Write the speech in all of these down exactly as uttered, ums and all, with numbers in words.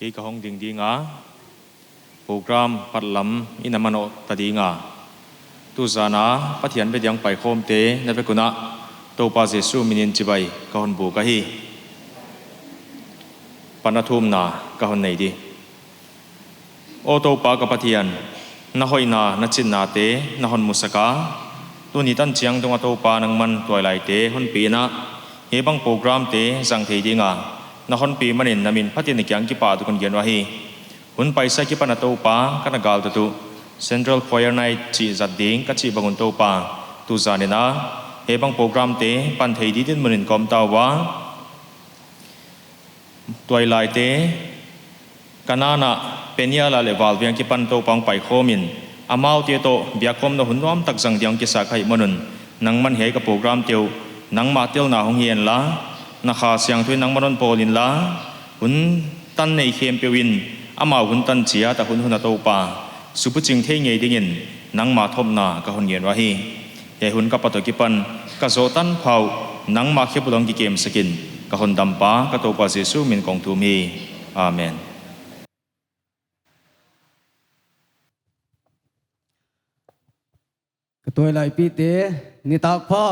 Kei ka hong ding ding a, program patlam i na manoh ta ding a. Tuzan a Pathian be diang paikhawmte na vek un ah Toupa Jesu min in chibai ka hon buk ahi. Pan a thumna ka hon nei di. Aw Toupa ka Pathian, na hoihna, na chinnate na hon musak a, tuni tan chiang dong a Toupa nangman tuailaite hon pi in ah, hiai bang programte zang thei ding a na hon pi manin na min phatin na kiang kipahthu kon gen uh ahi. Hun paisa kipan a Toupa ka na galtou uh Central Choir Night chih zat ding ka chih bang un Toupa, tuzan in ah hiai bang programte pan thei di dinmun in ka om ta ua. Tuailaite, Kanaan ah Peniel leh Vaalveng kipan Toupa hong paikhawm in, amaute toh biakkhawmna hun nuamtak zang ding hong kisa ka hih man un, nangman hiai ka programte uh nangmah telna hong hi inla, na Kha Siangthou in nangman hon bawl inla, hun tan nei khempeuh in amau hun tan chiat a hun hun a Toupa, subuching thei ngei dingin nangmah thopna ka hon ngen uh ahi. Hiai hun ka pat uh kipan ka zoh tanpha uh nangmah khebu dong kikemsak in, ka Hondampa ka Toupa Jesu min kong thum hi. Amen. Ka tuailai pite, nitak pha.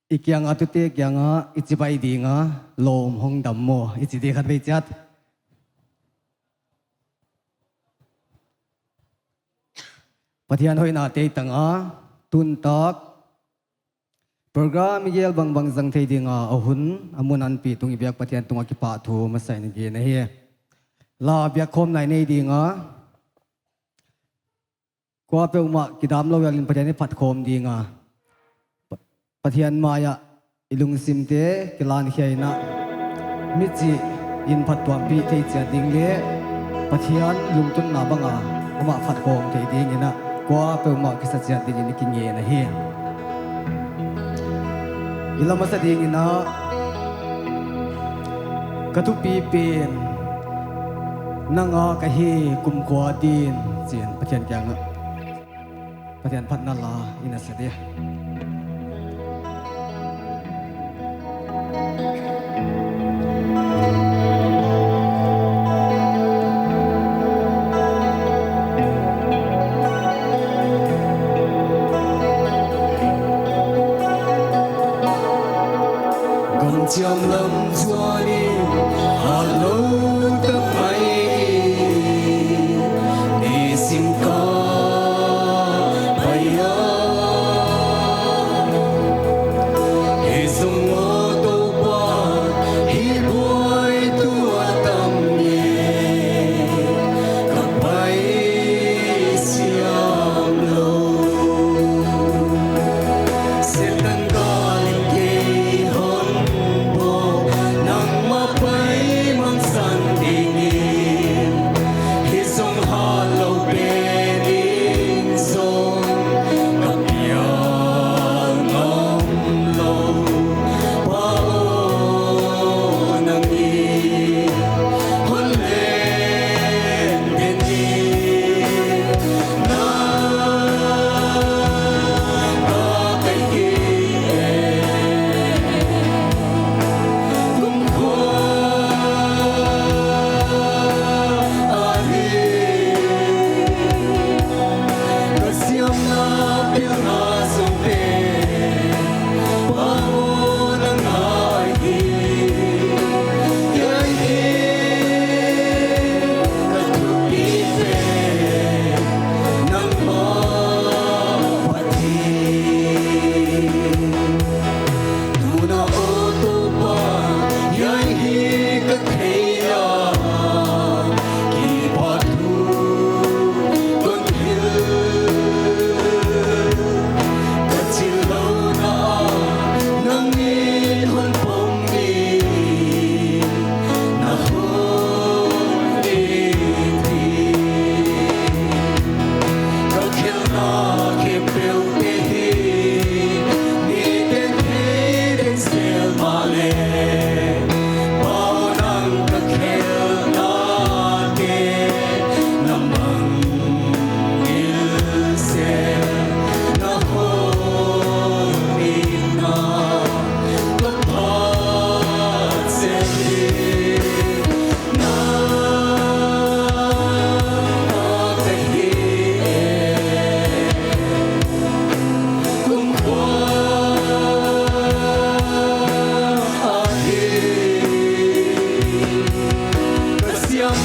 I kiang a tute kiang a i chibai ding a, lawm hong dam maw, i chi di khatvei chiat. Pathian hoihna tei tang a, tun tak program i gel bangbang zang thei ding a, a hun a mun a hon pi tung i biak Pathian tung a kipahthu masa in gen ahi. La biakkhawmna i nei ding a, kuapeuhmah kidamlou hial in Pathian i phatkhawm ding a, Pa-, Pathian mai ah i lungsimte kilan khia in ah, michih in phattuampih thei chiat ding leh Pathian lungtunna bang a amah phatkhawm thei dingin ah, kuapeuhmah kisa chiat dingin i kingen ahi. I la masa dingin ah, ka thupi pen nang a ka hi, kumkhua din, chi'n Pathian kiang ah Pathian phatna la i na sa di. Gam chiam lam chuan in, a lo tak mai in, ni sim ka pai a.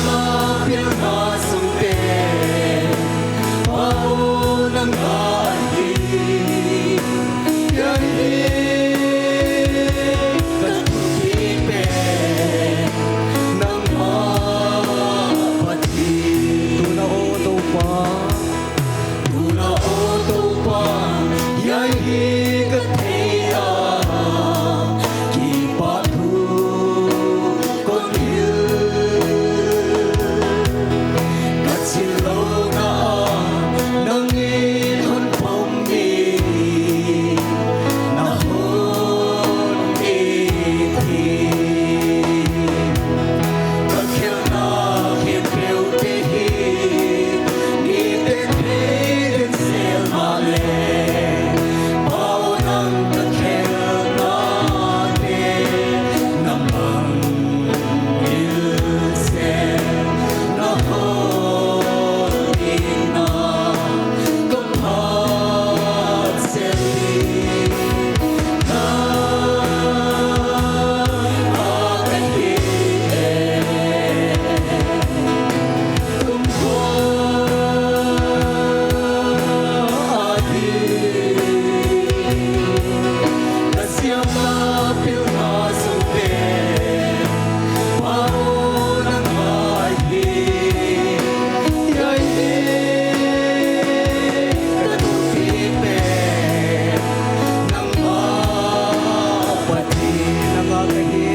Ka pilna sungte, Pa aw nang ahi. Hiai hi ka thupi pen, nangmah Pathian. Tuna aw Toupa, tuna aw Toupa, hiai hi ka theih a, kipahthu kon hilh. Ka chillou na ah nang in hon pom in, na hon it hi. Ka khelhna khempeuhte hi miten thei den sel mahleh, Pa aw nang ka khelhnate na mangngilh sel, na hon itna ka phat sel hi. Nang a ka hi e. Kumkhua a ding ka siamna pilna sungte, Pa aw nang ahi. Hiai hi ka thupi pen, nangmah Pathian. Nang a ka hi.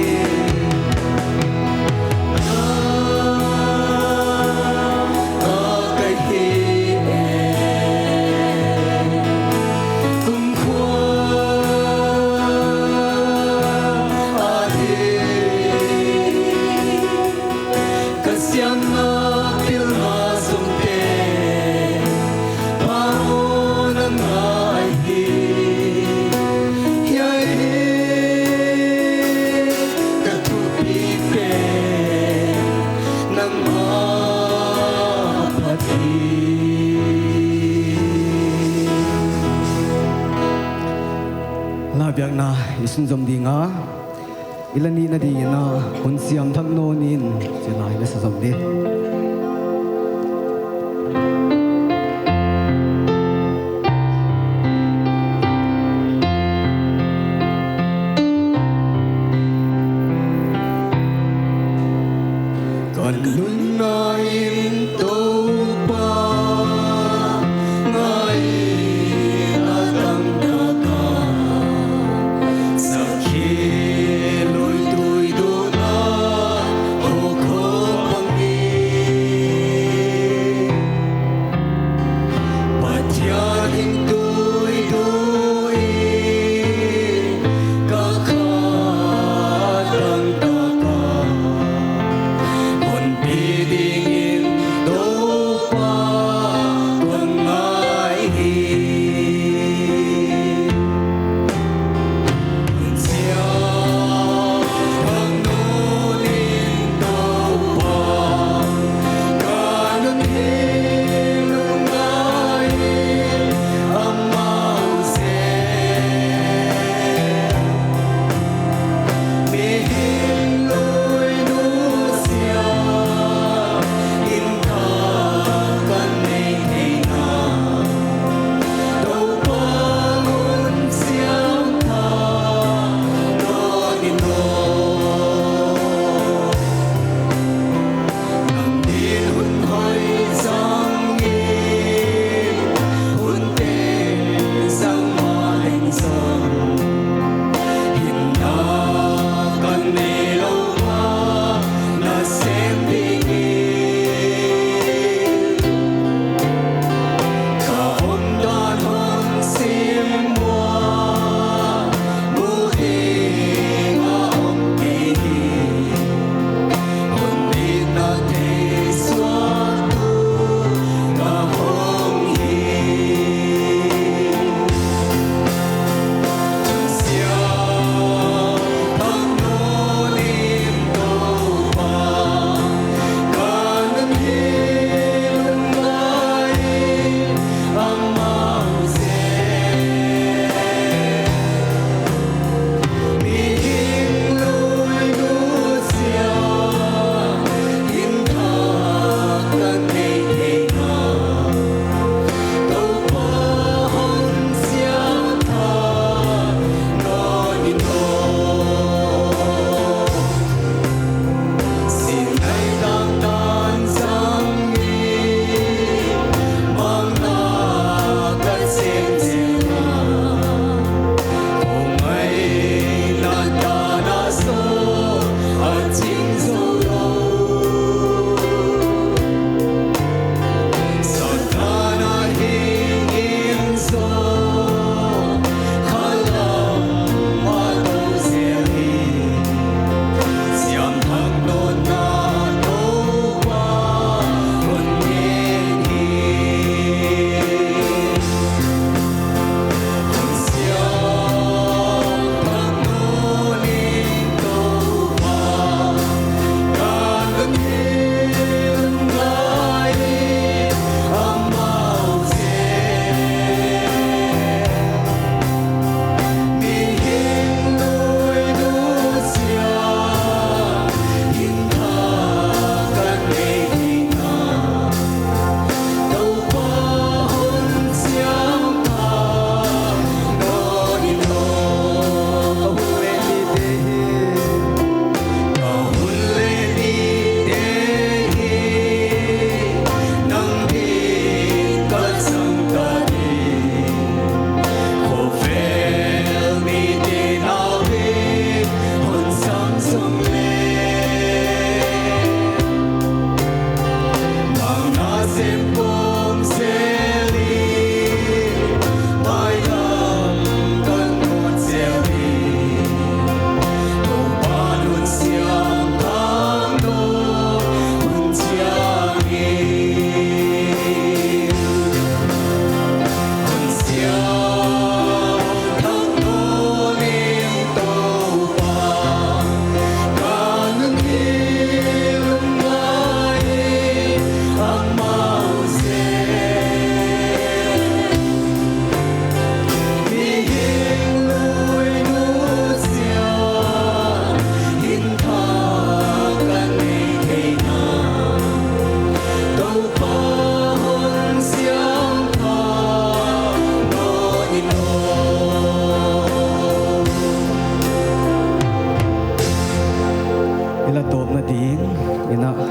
Nang a ka hi e. Kumkhua a ding ka siamna pilna sungte, Pa aw nang ahi. Hiai hi ka thupi pen, nangmah Pathian. La biakna i sunzom ding a, i la nihna ding in a, hun siam thak nawn in, chih la i la sa zom ding. Ka nunna in Toupa ngai in a tangtak a, sakhi lui tui duna hou khop bang in, Pathian in tui du in ka kha tangtak a, hon pi ding in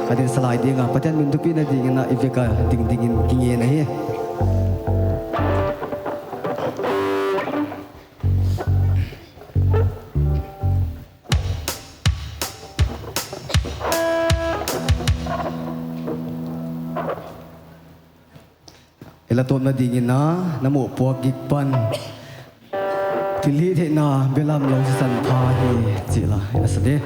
Ka din salai ding a, Pathian min thupina dingin a i vek a dingdingin ki ngen ahi. I la tawpna dingin a, na mohpuak gik pan thilhihtheihna belam lou sisan pha hi chih la i la sa ding.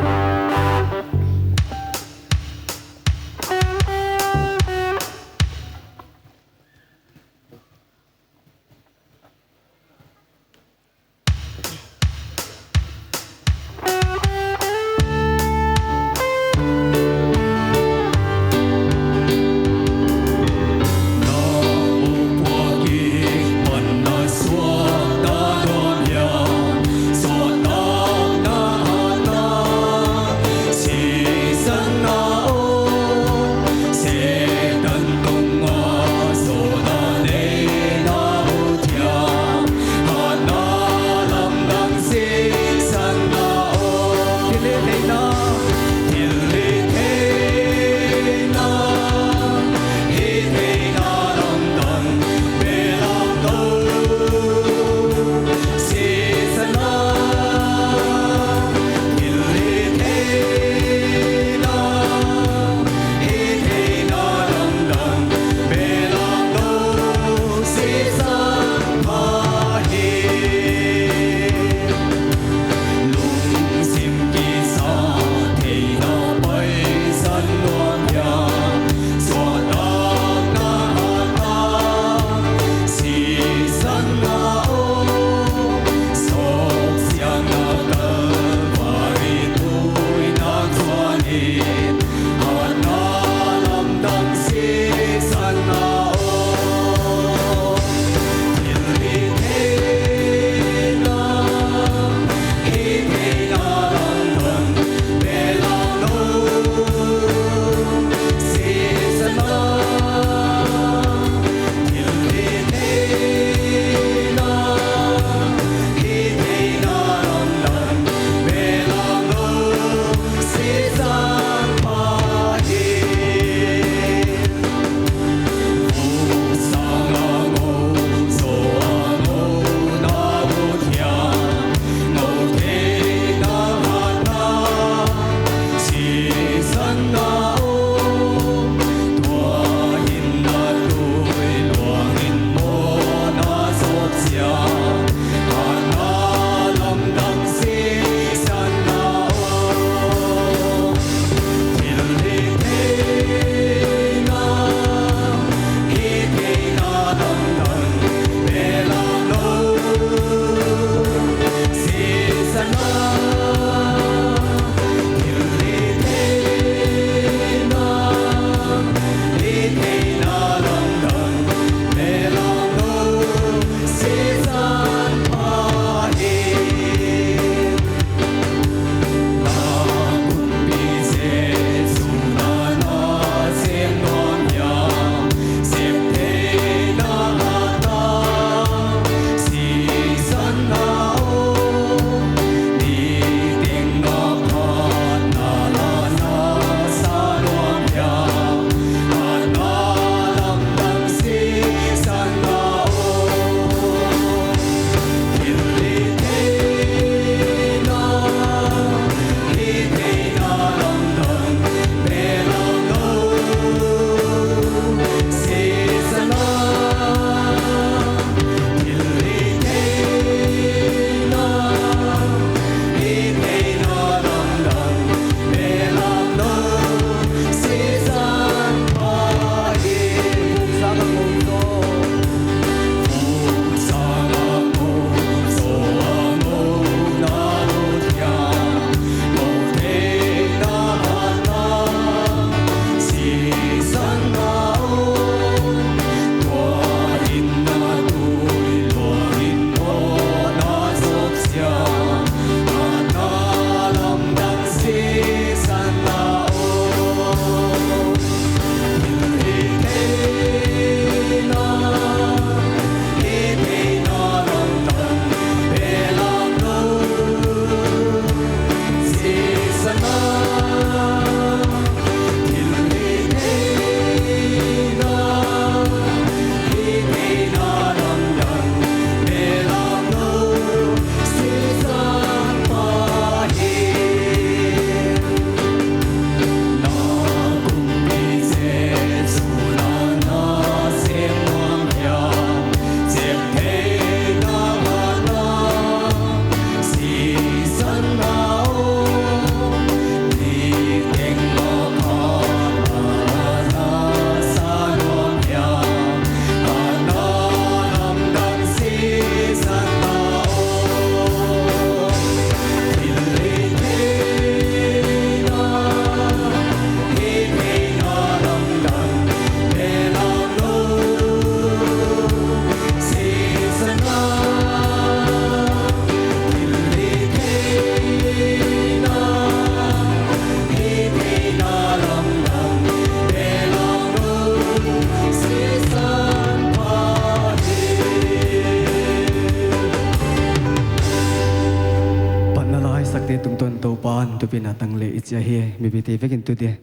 Pi na tang le i chia hi, mipite vekin tu dia.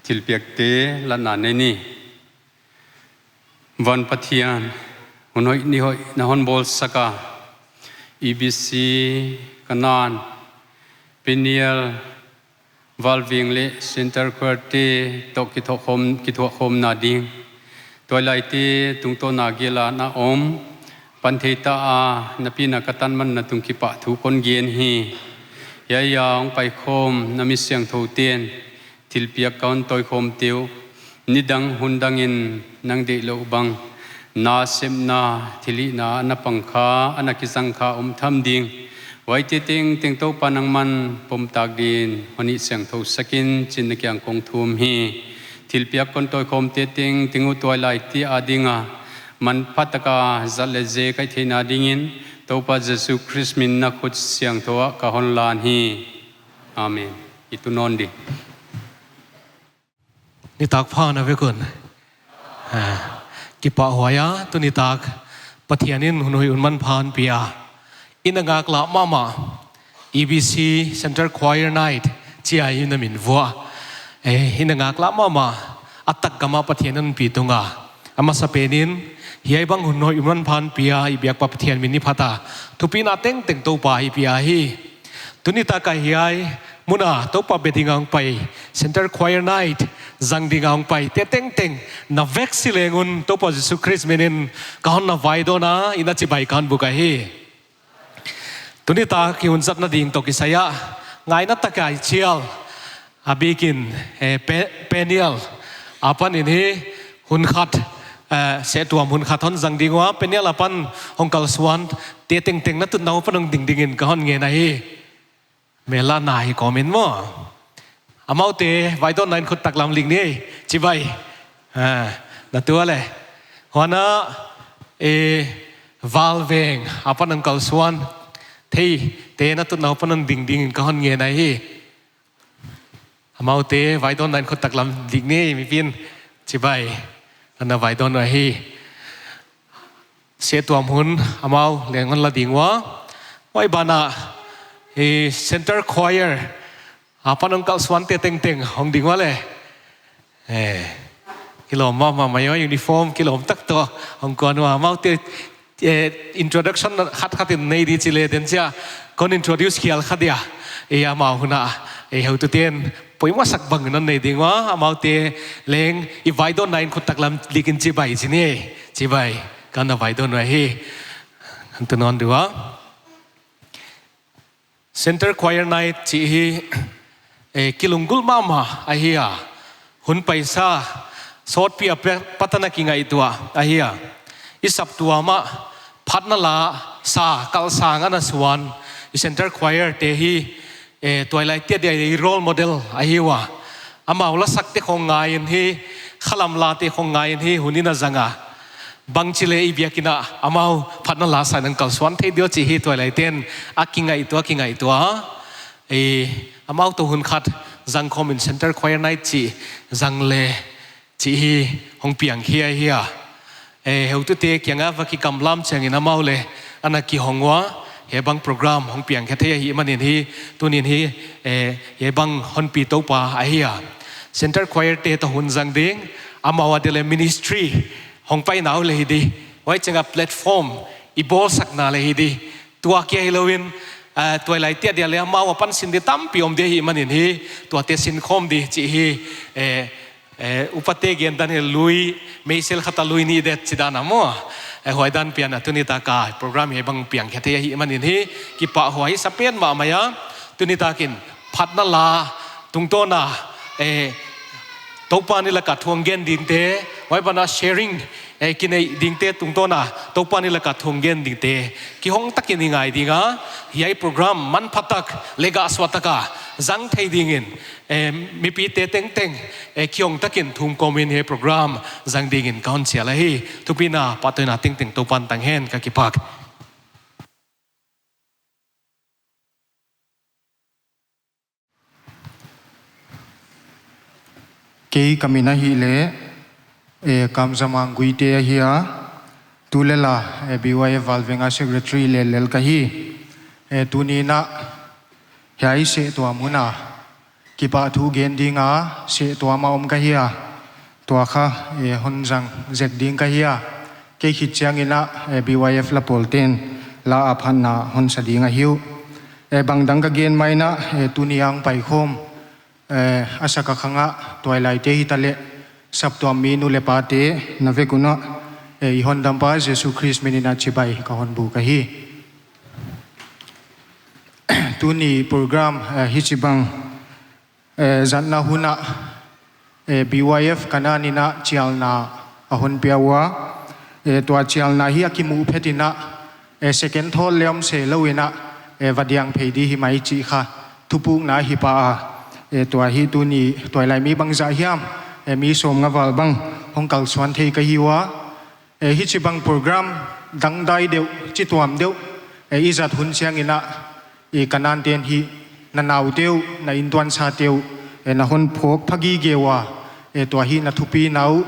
Thilpiakte la na nei ni. Van Pathian, hun hoih ni hoih na hon bawlsak a, E B C, Kanan, Peniel, Valveng leh Center Choir te toh kithuahkhawm, kithuahkhawmna ding tuailaite tungtawna gel a na om, pan thei ta a, na pi na ka tan man na tung kipahthu kon gen hi. Hiai a hong paikhawm na mi siangthou ten thilpiak ka hon tawikhawmte uh, nidang hundang in nang deihlouh bang, na sepna, thilhihna ana pang kha, ana kizang kha om tham ding. Huaite tengteng Toupa nangman pomtak din hon hihsiangthou sak in chi'n na kiang kong thum hi. Thilpiak kon tawikhawmte tengteng uh tuailaite ading a manpha taka zat leh zek ahi theihna dingin Toupa Jesu Khrist min na khut siangthou ah ka hon lan hi. Amen. I tu nawn di. Nitak pha na vek un. Ah, kipahhuai a, tunitak Pathian in hun hoih hun manpha hon pia. I na ngaklah mahmah, E B C Center Choir Night chia i na min vua. Eh, i na ngaklah mahmah, a tak gam a Pathian in hon pi tung a. A masapen in, hiai bang hun hoih hun manpha hon pia, i biak pa Pathian min i phat a. Thupina tengteng Toupa i pia hi. Tunitak a hiai mun a Toupa be ding a hong pai, Center Choir Night zang ding a hong paite tengteng na vek si leng un Toupa Jesu Khrist min in ka hon na vaidawn a, i na chibai ka hon buk ahi. Tunitak i hun zatna ding toh kisai a, ngaihna tak a i chial a bikin, eh, Pe-, Peniel apan in hi hun khat, eh, sehtuam hun khat hon zang ding ua, Peniel apan hong kalsuante tengteng na tutna uh pan hong ding dingin ka hon ngen ahi. Mel a na hi kawm in maw. Amaute vaidawnna in khut taklam lik ni, chibai. Ah, na tua leh. Huan a, eh, Valveng apan hong kalsuante tengteng na tutna uh pan hong ding dingin ka hon ngen ahi. Amaute vaidawnna in khut taklam lik ni, mipi'n chibai. Ana vaidawn ahi. Sehtuam hun amau leng hon la ding ua. Huai ban ah, eh, Center Choir apan hong kalsuante tengteng hong ding ua leh. Eh, kilawm mahmah mai ua, uniform kilawm tak toh hong kuan ua. Amaute, eh, introduction khat khat in nei di chi leh den chia kon introduce khial kha dia. Eh, amau hun a, eh, heutute'n poimoh sak bang in hon nei ding ua, amaute leng i vaidawnna in khut taklam lik in chibai chi ni, chibai. Ka na vaidawn ua hi. Hon tu nawn di ua. Center Choir Night chih hi, eh, kilunggulh mahmah ahi a. Hun paisa sawtpi a pe-, pat a na kingaihtuah ahi a. I saptuam ah phatna la sa, kalsang ana suan, i Center Choir te hi, eh, tuailaite dia i role model ahi ua. Amau lasakte khong ngai in hi, khalam late khong ngai in hi, hun in a zang a. Bangchi leh i biakinn ah amau phatna la sa in hong kalsuan thei diam chih hi tuailaite'n a kingaihtuah, kingaihtuah. Eh, amau toh hun khat zang khawm in Center Choir Night chih zang leh chih hi hong piang khia hi a. Eh, heutute kiang a va kikamlam chiangin amau leh ana kihong ua, hiai bang program hong piang khe thei ahihman in hi, tuni'n hi, eh, hiai bang hon pi Toupa ahi a. Center Choir te toh hun zang ding, amau a dia leh ministry hong paina uh leh hi di. Huai chiang a platform i bawlsakna leh hi di. Tua kia hilou in, ah, tuailaite dia leh amau apan sin di tampi om di ahihman in hi, tuate sin khawm di chih hi, eh, eh, upate gen dan hi lui, meisel khat a lui nih det chi dan a maw. Eh, huai dan pian a tunitak a program hiai bang piang khe thei ahihman in hi, kipahhuai sa pen mahmah a, tunitak in phatna la tungtawn a, eh, Toupa ni lak a thu hong gen dingte, huai ban ah sharing, eh, kinei dingte tungtawn a, Toupa ni lak a thu hong gen dingte, kihong takin i ngai ding a, hiai program manpha tak leh gahsuah tak a zang thei dingin, eh, mipite tengteng, eh, kihong takin thum kawm in hiai program zang dingin ka hon chial ahi. Thupina, pahtawina tengteng Toupa'n tang hen, ka kipak. Kei ka min ahihleh, eh, Kamzamang Guite ahi a, tulel a, eh, B Y F Valveng a secretary lellel ka hi. Eh, tuni'n a, Hiai sehtuam hun a kipahthu gen ding a, sehtuam a om ka hi a, tua kha, eh, hon zang zek ding ka hi a. Kei khit chiangin a, eh, B Y F la pawlte'n la a phatna hon sa ding ahi uh. Eh, bangdang ka gen mai in a, eh, tuni a hong paikhawm, eh, a sak a khang a tuailaite hitaleh, saptuam mi nu leh pate na vek un a, eh, i hondampa Jesu Khrist min in a chibai ka hon buk ahi. Tuni program, eh, hichibang, eh, zatna hun a, eh, B Y F Kanan in a chialna a hon pia ua. Eh, tua chialna hi a kimuh phet in a, eh, second thought leh om se lou in a, eh, va diang phei di hi mai chih kha thupukna hi pah a. Eh, tua hi tuni tuailai mi bangzah hiam, eh, mi sawmnga val bang hong kalsuan thei ka hi ua. Eh, hichibang program dangdai deuh, chituam deuh, eh, i zat hun chiangin a, i Kanante'n hi na naute uh, na inntuansate uh, eh, na hon phawk phagige ua, eh, tua hi na thupina uh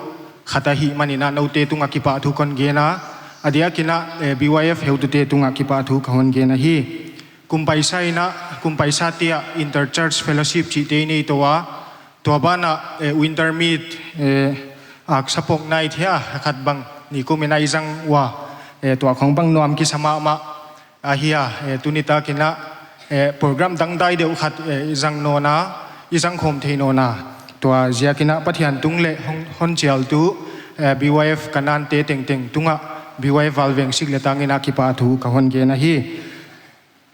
khat ahihmanin a noute tungah kipahthu kon gen a, a diakin a, eh, B Y F heutute tungah kipahthu ka hon gen ahi. Kum paisa in a, kum paisate ah Inter-Church Fellowship chihte i nei tou a, tua banah, eh, Winter Meet, eh, Aksapok Night hia, khat bang nikum in a i zang ua, eh, tua khong bang nuam kisa mahmah ahi a, eh, tuni takin a, eh, program dangdai deuh khat, eh, i zang nawn a, i zang khawm thei nawn a. Tua ziakin a Pathian tung leh hon, hon chialtu, eh, B Y F Kanante tengteng tungah, B Y F Valveng sik leh tangin a kipahthu ka hon gen ahi.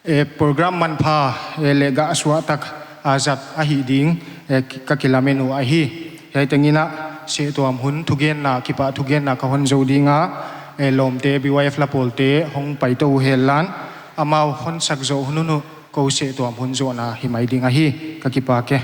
Eh, program manpha, eh, leh gah suahtak a zat ahih ding, eh, ki-, ka kilamen uh ahi. Hiai tengin a sehtuam hun thugenna, kipahthugenna ka hon zou ding a, eh, lawmte B Y F la pawlte hong pai tou hen la, amau hon sak zoh hun un uh kou sehtuam hun zohna hi mai ding ahi, ka kipak e.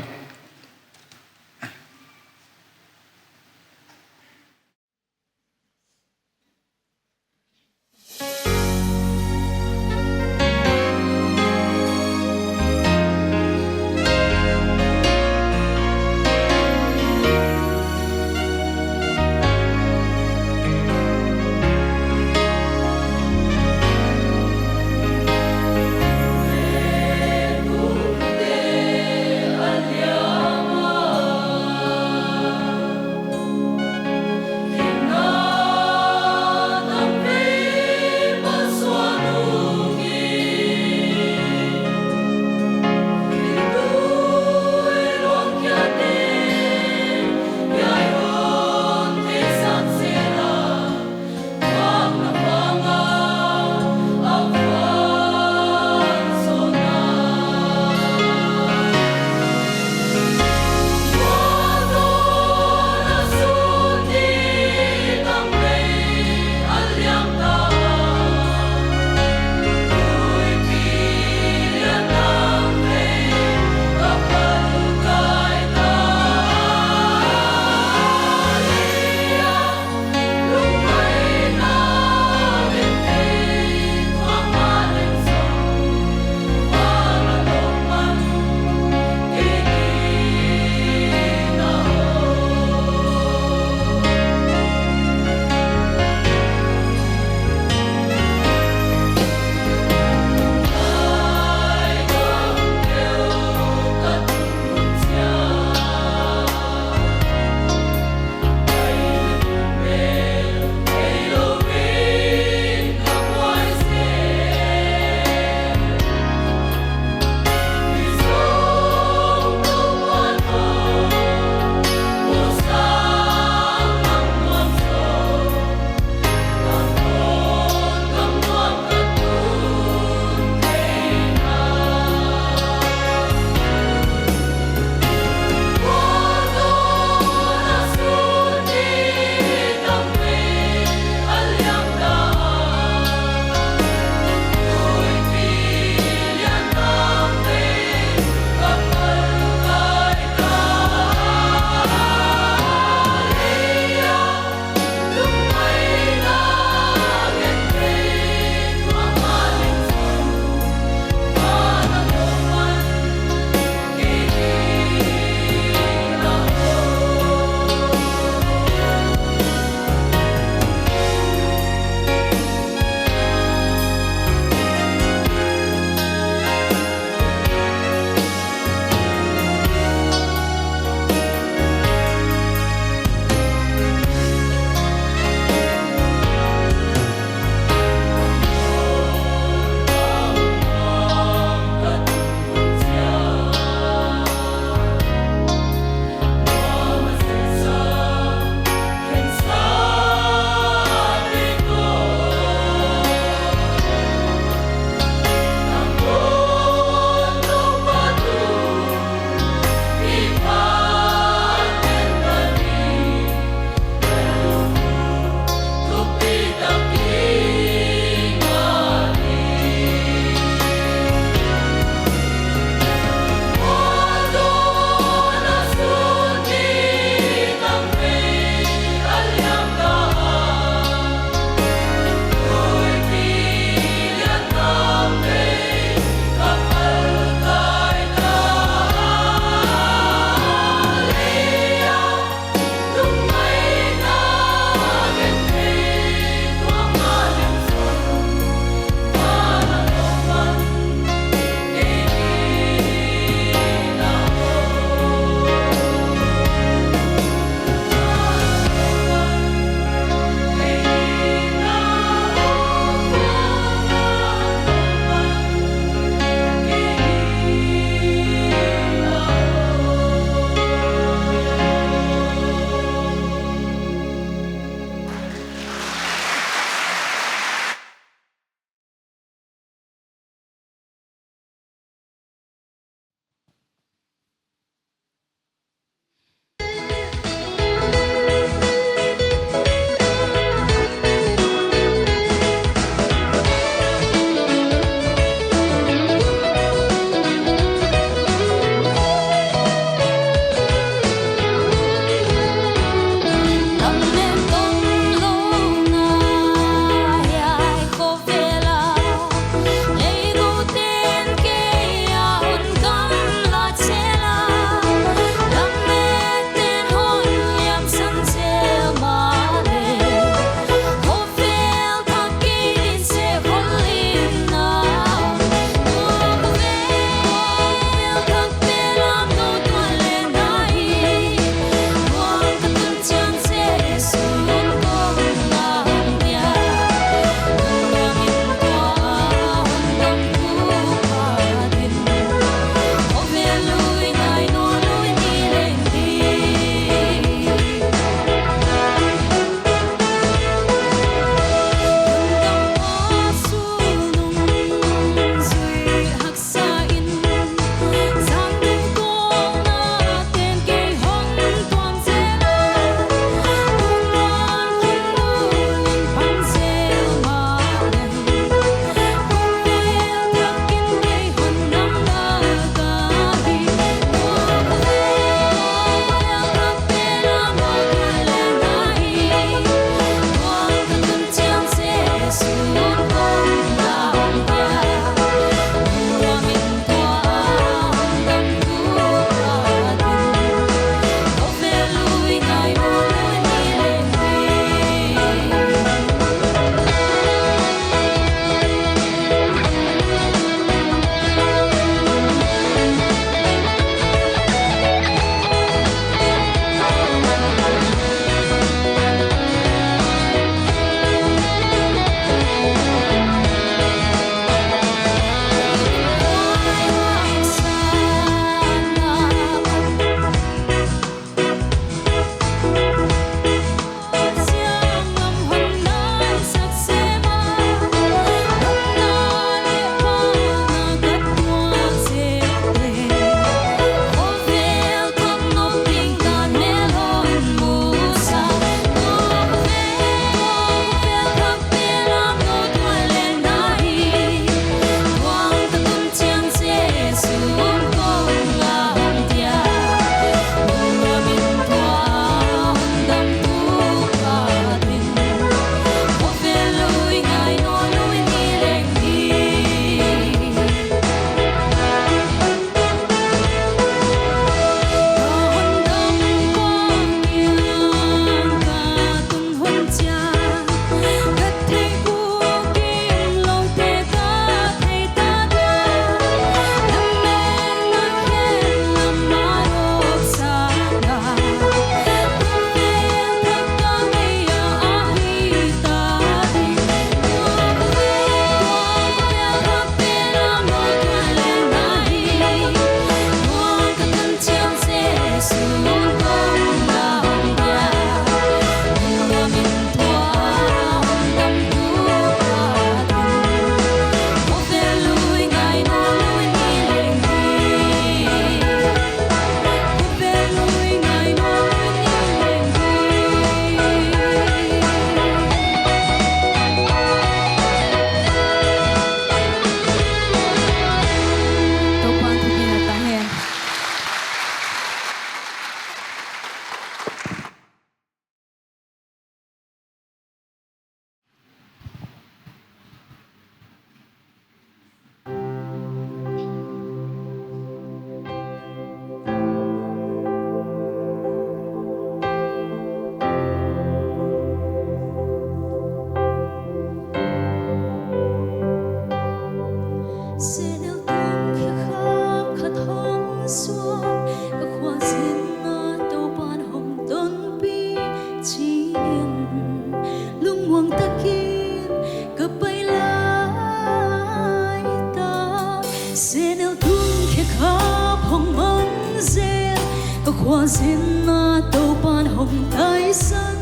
Khuazin a Toupan hong taisan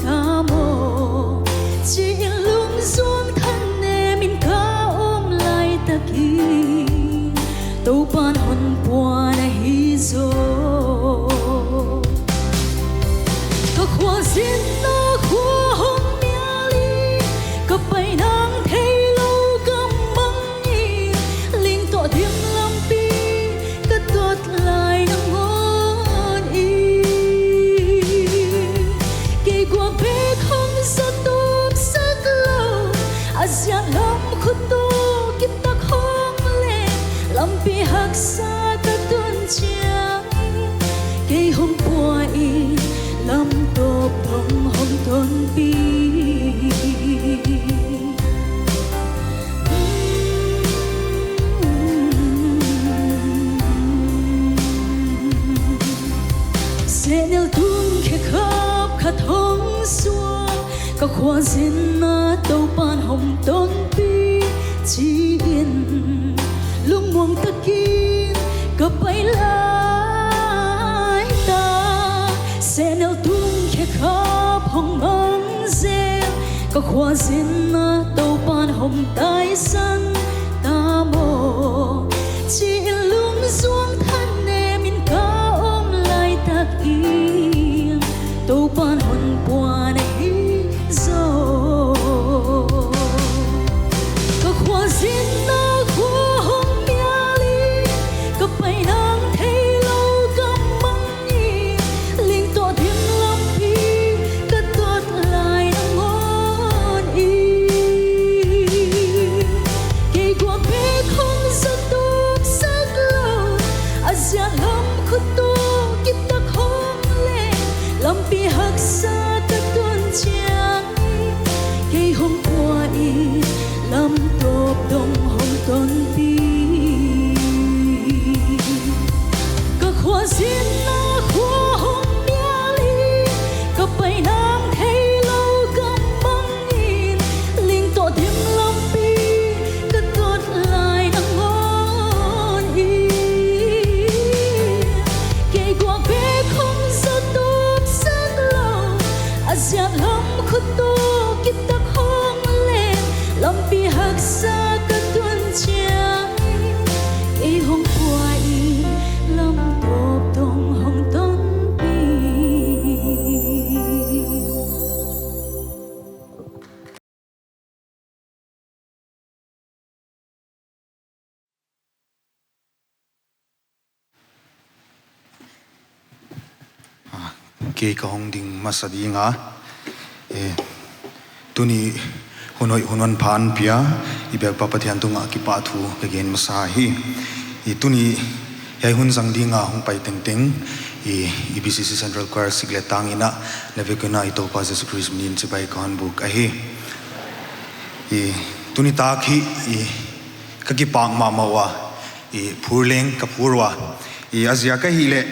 ta maw, chi'n lungzuang thanem in ka om laitak in Toupan hon puan ahi zaw. Ka khuazin a khua hong mial in, ka pai nang theilou gam mang in, ling toh dim lampi ka dot lai nangawn in. Kei guak bek hong zat tup sak lou, a ziat lam khut toh kip tak hong leng, lampi haksa ka tun chiang in, kei hong pua in, lam tawp dong hong tonpih. Sehnel tung khe khap khat hong suak, ka khuazin a Toupan hong tonpih chi'n, lungmuang takin ka pai lai ta. Sehnel tung khe khap hong mang zel, ka khuazin a Toupan hong taisan ta maw, chi'n lungzuang thanem in ka om laitak in Toupan hon puan ahi zaw. Ka khuazin a khua hong mial in, ka pai nang theilou gam mang in, ling toh dim lampi ka dot lai nangawn in. Kei guak bek hong zat tup sak lou, a ziat lam khut toh kip tak hong leng, lampi haksa ka tun chiang in, kei hong pua in, lam tawp dong hong tonpih. Ka khuazin a khua hong mial in, ka pai nang theilou gam mang in, ling toh dim lampi ka dot lai nangawn in. Kei guak bek hong zat tup sak lou, a ziat lam khut toh kip tak hong leng, lampi haksa ka tun chiang in, kei hong pua in, lam tawp dong hong tonpih. Ah, kei ka hong ding masa ding a. Eh, tuni hun hoih hun hon pha hon pia, i biak pa Pathian tungah kipahthu ka gen masa hi. I tuni hiai hun zang ding a hong pai tengteng, i, EBCC Central Choir sik leh tang in a, na vek un a i Toupa Jesu Khrist min in chibai ka hon buk ahi. I, tuni tak hi, i, ka kipak mahmah ua, i, phur leng ka phur ua. I, a ziak ahihleh,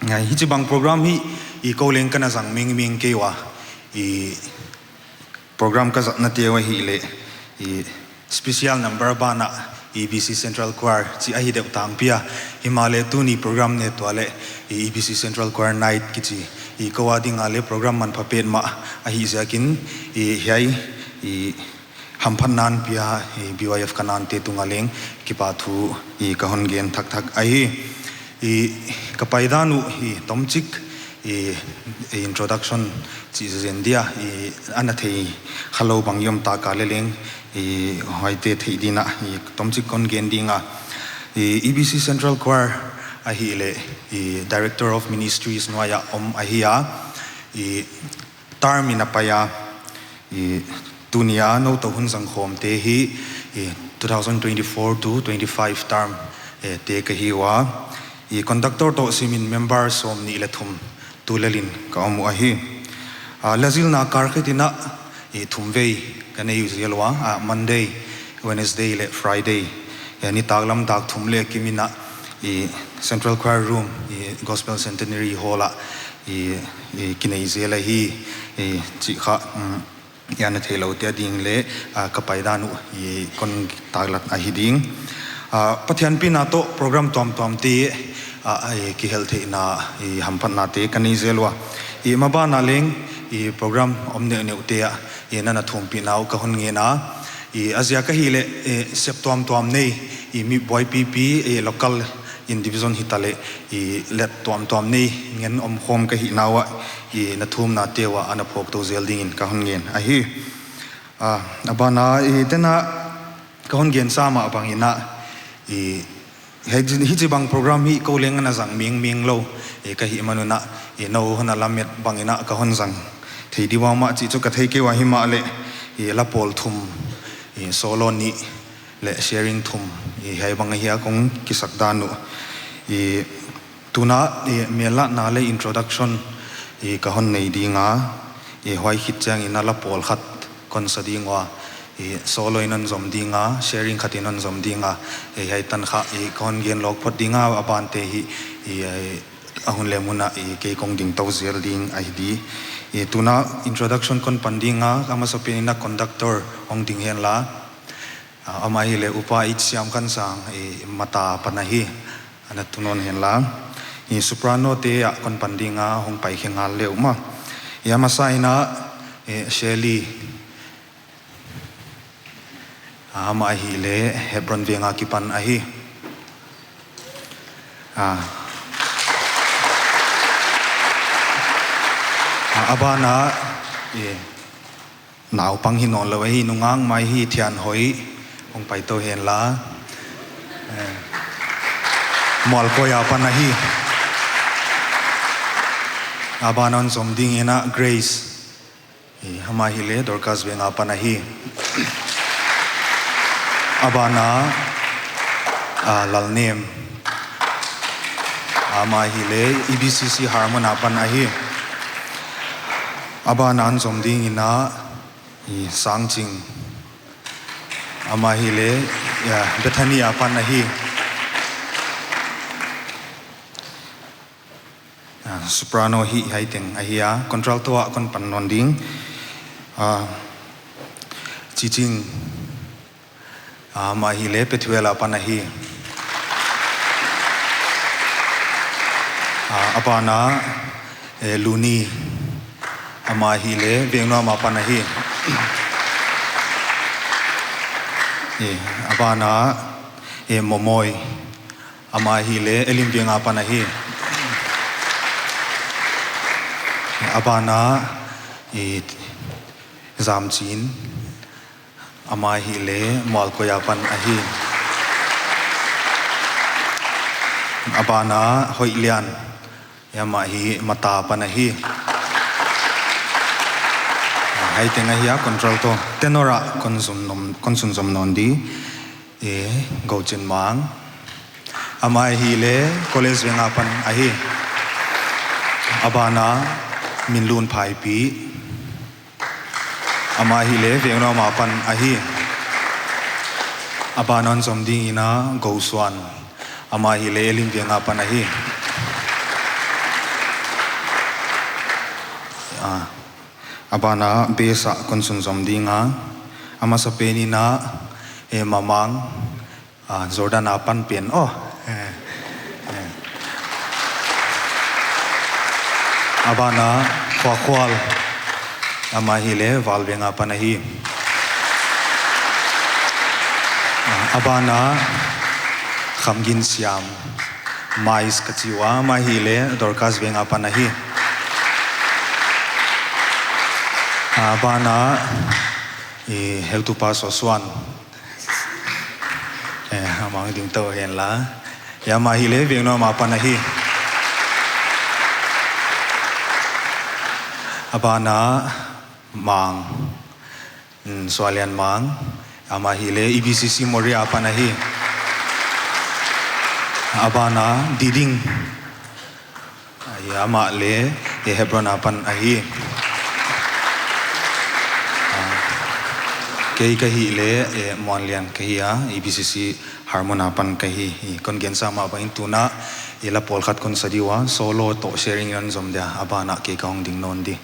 ngai hichibang program hi, i, kou leng ka na zang mengmeng kei ua. I, program ka zatnate uh ahihleh, i, special number banah, EBC Central Choir chih ahi deuh tangpi a. Himahleh tuni program ne tuah leh, i, EBC Central Choir Night kichi, i, kou a ding a leh program manpha petmah ahih ziakin, i, hiai, i, hamphatna hon pia, i, BYF Kanaan te tung a leng kipahthu, i, ka hon gen thakthak ahi. I, ka paidan uh, i, tomchik, i, i, introduction chih zen dia, i, ana thei khalou bang i om tak a leh leng, i, huaite theih dingin, i, tomchik kon gen ding a. I, EBC Central Choir ahihleh, i, Director of Ministries nuai a om ahi a, i, term in a pai a, i, tuni a nou toh hun zang khawmte hi, i, two thousand twenty-four to twenty-five term, eh, te ka hi ua. I, conductor toh simin member sawmnih leh thum tulel in ka om uh ahi. Ah, la zilna kal khat in a, i, thum vei ka nei zel ua, ah, Monday, Wednesday leh Friday. Eh, nitaklam dak thum leh kim in a, i, Central Choir Room, i, Gospel Centenary Hall a, i, i, kinei zel ahi, i, chih kha, um, i, ana theilou te ading leh, ah, ka paidan uh, i, kon taklat ahi ding. Ah, Pathian pina toh program tuamtuam te, ah, i kihel theihna, i hamphatnate ka nei zel ua. I maban ah leng, i program om neuhneuhte ah, i na na thumpihna uh ka hon ngen a. I a ziak ahihleh, i sep tuamtuam nei, i mi buaipipi, i local in division hitaleh, i let tuamtuam nei, ngen omkhawm ka hihna uah, i na thumnate uah ana phawk tou zel dingin ka hon ngen ahi. Ah, a ban ah, i tena ka hon gen sa mah bangin ah, i, hichi, hichibang program hi kou leng ana zang mengmeng lou, i, ka hihman un ah, i, nou hon na lamet bangin ah ka hon zang thei di ua mah chih chu ka thei kei ua, himahleh, i, la pawl thum, i, solo nih leh sharing thum, i, hiai bang ahia kong kisak dan uh. I, tuna, i, mellatna leh introduction, i, ka hon nei ding a, i, huai khit chiangin ah la pawl khat kon sa ding ua, i, solo in hon zom ding a, sharing khat in hon zom ding a, i, hiai tan kha, i, ka hon gen lawk phot ding a, a bante hi, i, i, a hun leh mun ah, i, kei kong ding tou zel ding ahi di. I, tuna introduction kon pan ding a, a masapen in ah conductor hong ding hen la. Ah, amah ahihleh Upa H Siamkhansang, i, Mata apan ahi, ana tun nawn hen la. I, soprano te ah kon pan ding a, hong pai khe ngal leh uh maw. I, a masa in ah, i, Shirley, ah, amah ahihleh Hebron veng akipan ahi. Ah. Ah, a ban ah, i, naupang hi nawnlou ahi, nungak mai hi, Thianhoih, hong pai tou hen la. Eh, Mualkoi apan ahi. A ban ah hon zom dingin ah Grace. I, amah ahihleh Dorcas veng apan ahi. A ban ah, ah, Lalnem. Amah ahihleh E B C C Harmon apan ahi. A ban ah hon zom dingin ah, i, Sangching. Amah ahihleh, ya, Bethany apan ahi. Ah, soprano hi hiai teng ahi a, contralto ah kon pan nawn ding. Ah, Chiching, ah, amah ahihleh Pethuel apan ahi. Ah, a ban ah, eh, Luni, amah ahihleh Vengnuam apan ahi. Eh, a ban ah, eh, Momoi, amah ahihleh Elim veng apan ahi. A ban ah, i, Zamchin, amah ahihleh Mualkoi apan ahi. A ban ah Hoihlian, amah hi Mata apan ahi. Hiai teng ahi a, contralto. Tenor ah kon sun nom, kon sunzom nawn di. E, Gochinmang. Amah ahihleh College veng apan ahi. A ban ah Minlun Phaipi. Amah ahihleh Vengnuam apan ahi. A ban ah hon zom dingin ah Gosuan. Amah ahihleh Elim veng apan ahi. Ah, a ban ah bass ah kon sunzom ding a. A masapen in ah, eh, Mamang, ah, Jordan apan pen. Oh. Eh, eh. A ban ah Khuakhual. Amah ahihleh Val veng apan ahi. Ah, a ban ah Khamginsiam. Mais ka chi ua, amah ahihleh Dorcas veng apan ahi. Ah, a ban ah, eh, heutupa Sosuan. Eh, amah ding tou hen la. Amah ahihleh Vengnuam apan ahi. A ban ah Mang. Hmm, Sualian Mang. Amah ahihleh E B C C Moreh apan ahi. A ban ah Diding. Ai, amah leh, eh, Hebron apan ahi. Ah, kei ka hih leh, eh, Muanlian ka hi a, E B C C Harmon apan ka hi. I, kon gensa mah bangin tuna, i, la pawlkhat kon sa di ua, solo toh sharing in zom dia, a ban ah kei ka hong ding nawn di.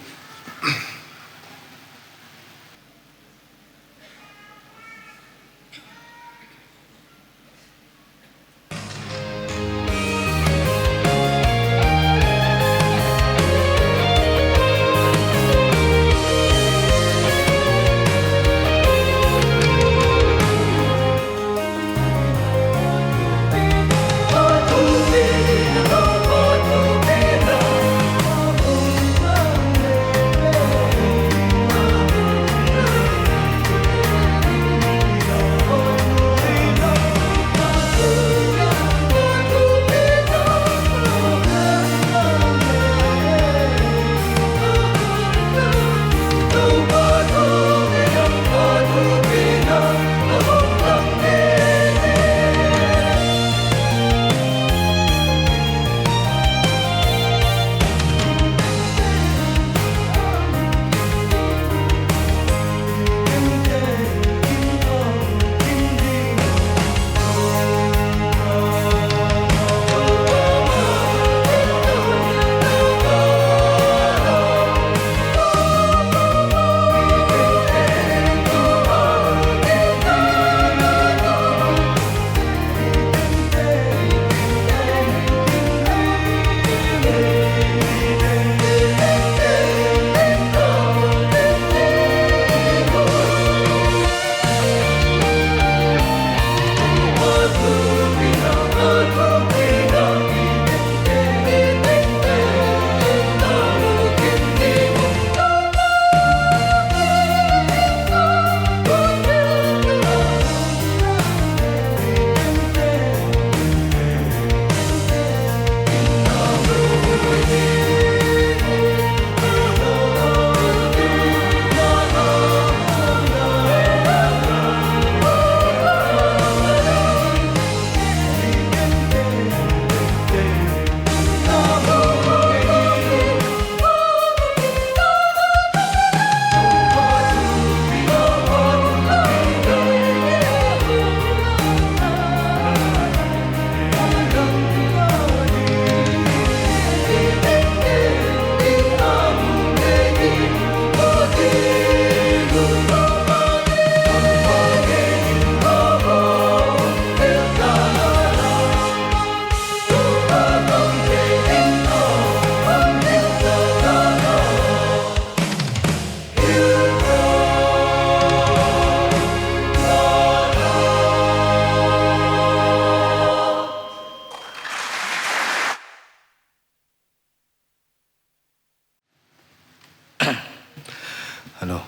Hello.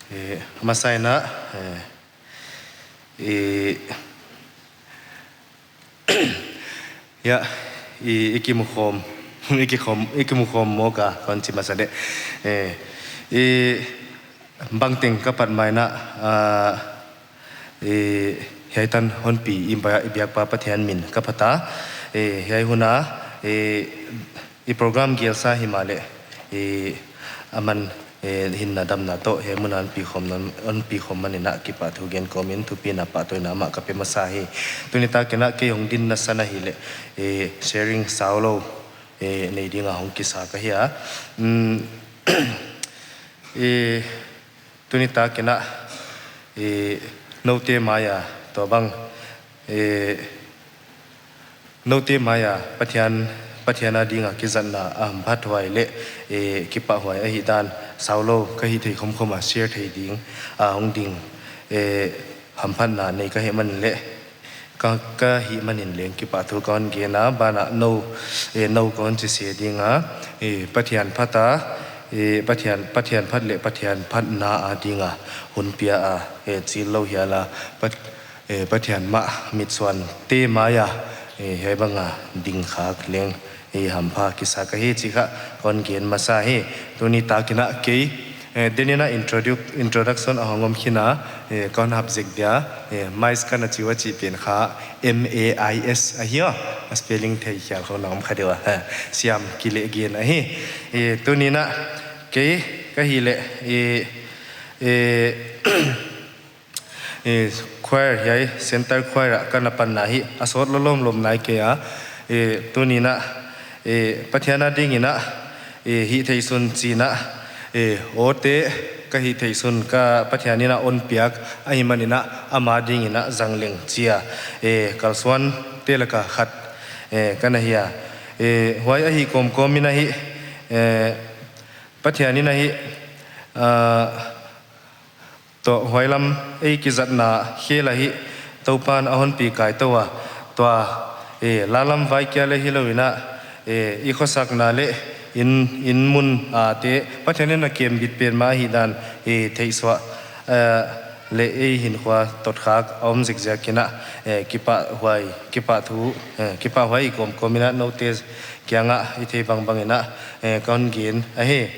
Eh, masa in ah, eh, eh, ya, i, i kimukhawm, i kikhawm, i kimukhawm mawk a, kon chi masa deuh. Eh, i, bangteng ka pat mai in ah, ah, eh, hiai tan hon pi i ba-, i biakpa Pathian min ka phat a, eh, hiai hun a, eh, i program gelsa himahleh, eh, aman, eh, hinna damna toh hiai mun a hon pi khawm nan, hon pi khawm man in ah kipahthu gen kawm in thupina pahtawina mah ka pe masa hi. Tuni tak in ah kei hong dinna san ahihleh, eh, sharing saulou, eh, nei ding a hong kisa ka hi a. Mm, eh, tuni tak in ah, eh, noute mai a, tuabang, eh, noute mai a Pathian, Pathian a ding a kizatna a hamphathuai leh, eh, kipahhuai ahihdan saulou ka hihtheih khawmkhawm a share thei ding a hong ding, eh, hamphatna nei ka hih man in leh, ka, ka hih man in leng kipahthu ka hon gen a, banah nou, eh, nou ka hon chi se ding a, eh, Pathian phat a, eh, Pathian, Pathian phat leh Pathian phatna a ding a hun pia a, eh, chillou hial a, Pat-, eh, Pathian mah mitsuante mai a, eh, hiai bang a ding khak leng, eh, hampha kisa ka hi chih kha kon gen masa hi. Tuni tak in ah kei, eh, den in ah introdu-, introduction a hong om khin a, eh, kon hap zek dia, eh, mais ka na chi ua chih pen kha M A I S ahi a, a spelling thei khial khawm na om kha deuh a, eh, siam kilehgen ahi. Eh, tuni in ah kei ka hihleh, eh, eh, eh, choir hiai, center choir ah ka na panna hi a sawt lawmlawm nai kei a, eh, tuni in ah, eh, Pathian a ding in ah, eh, hihtheih sun chi in ah, eh, awte ka hihtheih sun ka Pathian in ah hon piak ahih man in ah ama ding in ah zang leng chi a, eh, kalsuante lak a khat, eh, ka na hi a, eh, huai ahih kawmkawm in ah hi, eh, Pathian in ah hi, ah, Tua huai lam ei kizatna khel ahi, Toupan a hon pi kai tou a, tua, eh, la lam vai kia leh hilou in ah, eh, i khosakna leh inn, inn mun a te, Pathian in a kem bit pen mah ahihdan, eh, theihsuah, eh, leh ei hinkhua totkhak a om zikziak in ah, eh, kipahhuai, kipahthu, eh, kipahhuai i kawmkawm in ah noute kiang ah i theih bangbang in ah, eh, kon gen ahi.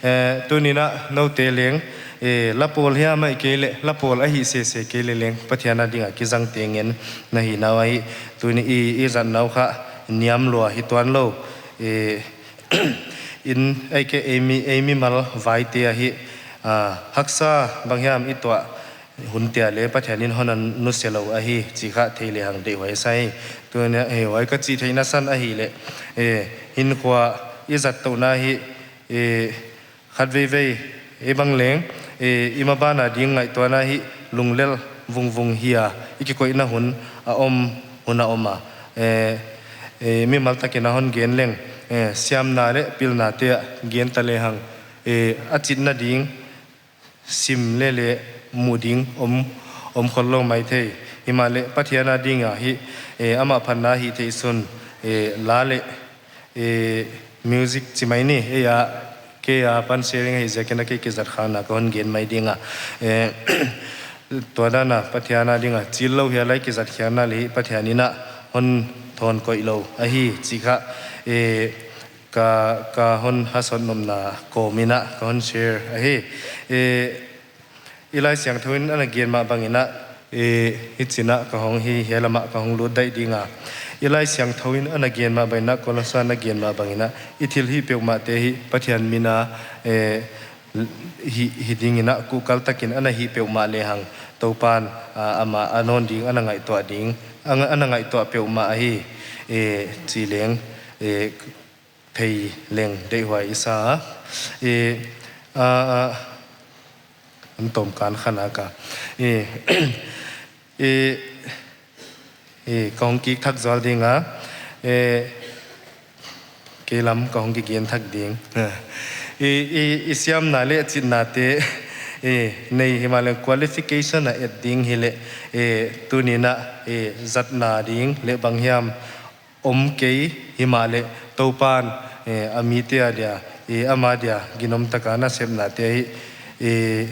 Eh, tuni in ah noute leng, eh, la pawl hiam ahihkeileh, la pawl ahih sese kei leh leng, Pathian a ding a kizangte ngen na hi nau ahi. Tuni i, i zat nau kha niam lua hi tuan lou. Eh, in ahihkeileh ei mi, ei mimal vaite ahi, ah, haksa bang hiam i tuah hunte ah leh Pathian in hon a nusia lou ahi chih kha thei lehang deihhuai sa hi. Tuni in ah, eh, huai ka chih theihna san ahihleh, eh, hinkhua i zat touhna hi, eh, khatveivei, ei bang leng, eh, i maban a ding ngaihtuahna hi lunglel vungvung hi a, i kikoihna hun a om, hun a om a. Eh, eh, mimal tak in a hon gen leng, eh, siamna leh pilnate ah gen ta lehang, eh, a chitna ding, sim leh leh muh ding om, om khollou maithei. Himahleh Pathian a ding a hi, eh, amah phatna hihtheih sun, eh, la leh, eh, music chi mai ni, eh, a, kei apan sharing ahih ziak in ah kei kizat khakna ka hon gen mai ding a. Eh, tua dan a Pathian a ding a chillou hial a i kizat khiakna leh Pathian in ah hon thawn koih lou ahi chih kha, eh, ka, ka hon hasot nopna kawm in ah ka hon share ahi. Eh, i Laisiangthou in ana gen mah bang in ah, eh, hichi in ah ka hong hi, hiai lam ah ka hong lut daih ding a. I Laisiangthou in ana gen mah bang in ah, Kolosa in ana gen mah bang in ah, i thilhih peuhmahte hi Pathian min a, eh, hi, hi ding in ah kuhkal tak in ana hih peuhmah lehang, Toupan, ah, amah a nawn ding ana ngaihtuah ding, ana, ana ngaihtuah peuhmah ahi, eh, chi leng, eh, thei leng deihhuai i sa. Eh, ah, ah, an tom kan khan a ka. Eh, eh, eh, ka hong kik thak zual ding a. Eh, kei lam ka hong kigen thak ding. Eh, i, i, i siamna leh chitnate, eh, nei himahleh qualification a et ding hileh, eh, tuni in ah, eh, zatna ding leh bang hiam om kei himahleh Toupan, eh, a mite a dia, eh, ama dia ginom tak a nasepnate hi, eh,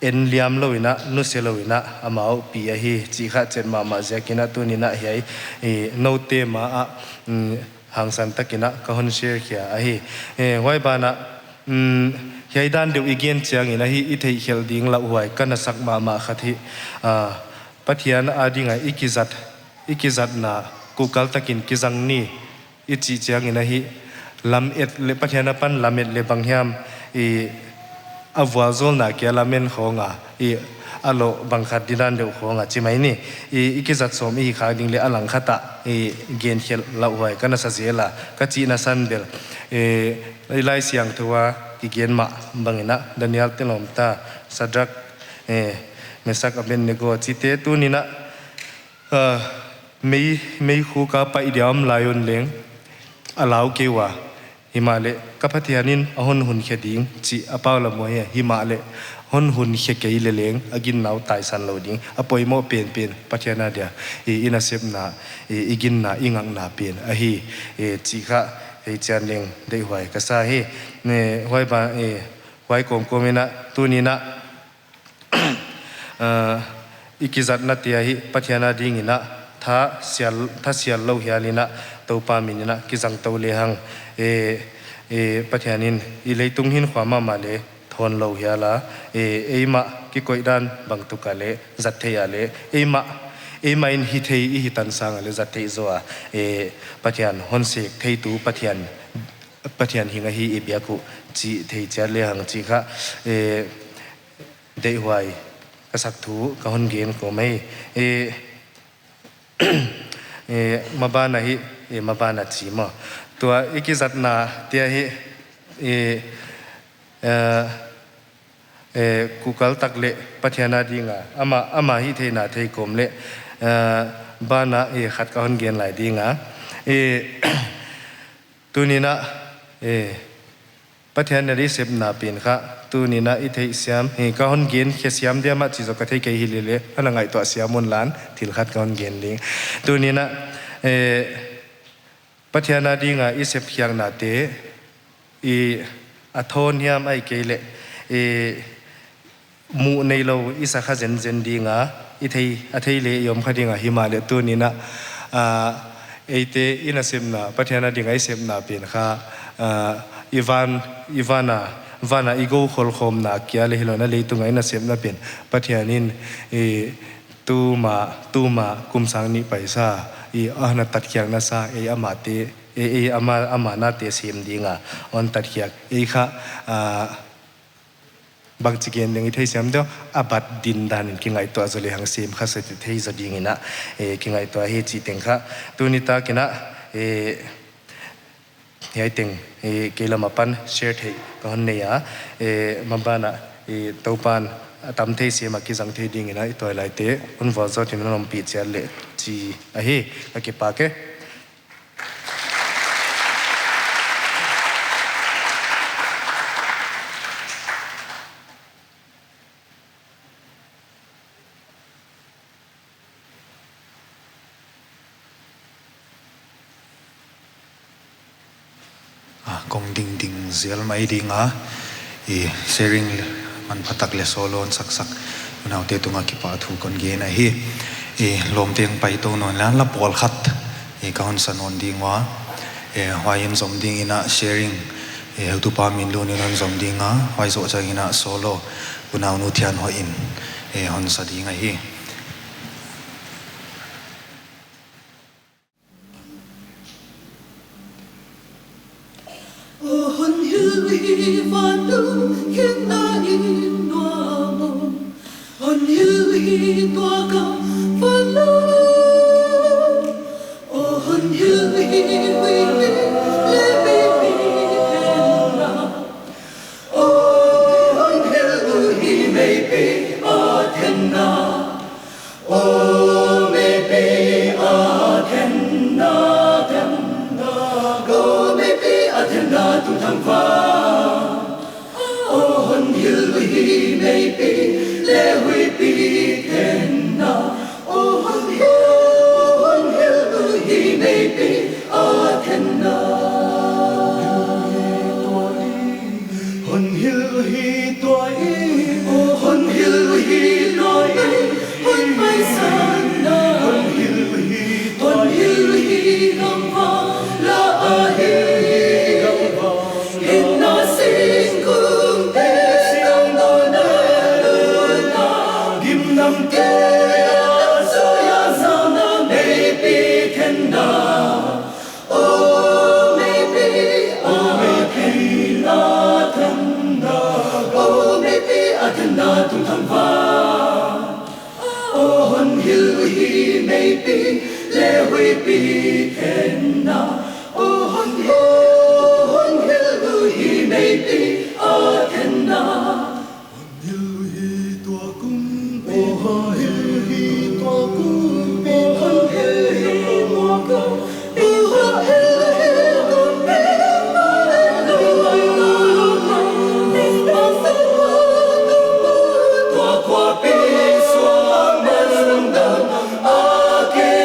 en liam lou in a, nusia lou in a, amau pi ahi chih kha chet mahmah ziak in a tuni in a hiai, eh, noute ma ah, mm, hangsan tak in a ka hon share khia ahi. Eh, huai ban ah, mm, hiai dan deuh i gen chiang in a hi i theihkhelh ding lauhuai ka na sak mahmah khat hi, ah, Pathian a ding a i kizat, i kizatna kukal tak in kizang ni i chih chiang in a hi, lamet leh Pathian apan lamet leh bang hiam, i a vualzawlna kia lamen khawng a, i a loh bang khat didan deuh khawng a chi mai ni. I, i kizat sawm i hi khak ding leh a langkhat ah, i gen khelh lauhuai ka na sa zel a, ka chihna san bel, i, i Laisiangthou a kigen mah bang in a Daniel te lawmta, Sadrak, eh, Mesak, Abednego chihte tuni in a, ah, mei, meikhuk a paih dia om lai un leng a lau kei ua. Himahleh ka Pathian in a hon hun khe ding chih a pau lam uh ahi. Himahleh hon hun khe kei leh leng a ginna uh taisan lou ding. A poimoh penpen Pathian a dia i, i nasepna, i, i ginna, i ngakna pen ahi, i, chih kha, i, chian leng deihhuai ka sa hi. Ne, huai ba, i, huai kawmkawm in a tuni in a, ah, i kizatna te ahi Pathian a ding in a tha sial, tha sial lou hial in a Toupa min in a kizang tou lehang, eh, eh, Pathian in i leitung hinkhua mahmah leh thawn lou hial a, eh, eimah kikoih dan bang tuk a leh zat theih a leh eimah, eimah in hithei i hi tan sang a leh zat theih zaw a, eh, Pathian hon sek theitu Pathian, Pathian hing ahi i biak uh chih thei chiat lehang chih kha, eh, deihhuai ka sak thu ka hon gen kawm hi. E, e, maban a hi, e, maban a chi maw. Tua i kizatna te ahi, e, e, e, kukal tak leh Pathian a ding a, ama, ama hihtheihna thei kawm leh, e, ban a, e, khat ka hon gen lai ding a. E, tuni in a, e, Pathian in a i sepna pen kha, tuni in a i theih siam, hi ka hon gen khe siam dia mah chih zaw ka thei kei hi leh leh, ana ngaihtuah siam un lan, thil khat ka hon gen ding. Tuni in a, eh, Pathian a ding a i sepkhiakna te, i a thawn hiam ahihkeileh, i muh neilou i sa kha zenzen ding a, i thei, a thei leh i om kha ding a, himahleh tuni in a, ah, eite i nasepna, Pathian a ding a i sepna pen kha, ah, i van, i van a, van a i gou kholkhawmna kia leh hilou in a leitung a i nasepna pen Pathian in, i tuma, tuma kum sang nih paisa, i a na tatkhiakna sa, ei amate, ei, ei ama, ama nate sem ding a, hon tatkhiak, ei kha, ah, bangchi gen ding i theisiam deuh, a bat din dan in kingaihtuah zaw lehang sem kha sa thei zaw ding in a, eh, kingaihtuah hi chih teng kha. Tuni tak in a, eh, hiai teng, eh, kei lam apan share theih ka hon nei a, eh, maban a, eh, Toupa'n a tam thei sem a kizang thei ding in a i tuailaite hun vualzawlna in hon ompih chiat leh chi ahi, ka kipak e. Ah, kong dingding zel mai ding a, i sharing manphatak leh solo hon saksak unaute tungah kipahthu kon gen ahi. I lawmte hong paitou nawn leh la pawlkhat i ka hon sa nawn ding ua, eh, huai in zom ding in a sharing, eh, heutupa Minlun in hon zom ding a, huai zoh chiang in a solo unaunu Thianhoih in, eh, hon sa ding ahi. Hon hilh hi tua i, oh, hon hilh hi tua i, hon paisan na. Hon hilh hi tua i, hon hilh hi gam va la a hi gam va. Hinna singkung te, singkung te, gimnam te, suya zana meipi khenna. O meipi, o meipi, a khenna. O meipi, a khenna tungtang va. O hon hilh hi meipi, leh huipi khenna. O hon, o hon hilh hi meipi, a khenna. Hon hilh hi tua kumpi, hon hilh hi tua kumpi, hon hilh hi tua kumpi, hon hilh hi tua kumpi, tua kumpi, tua kumpi, tua kumpi, tua kumpi,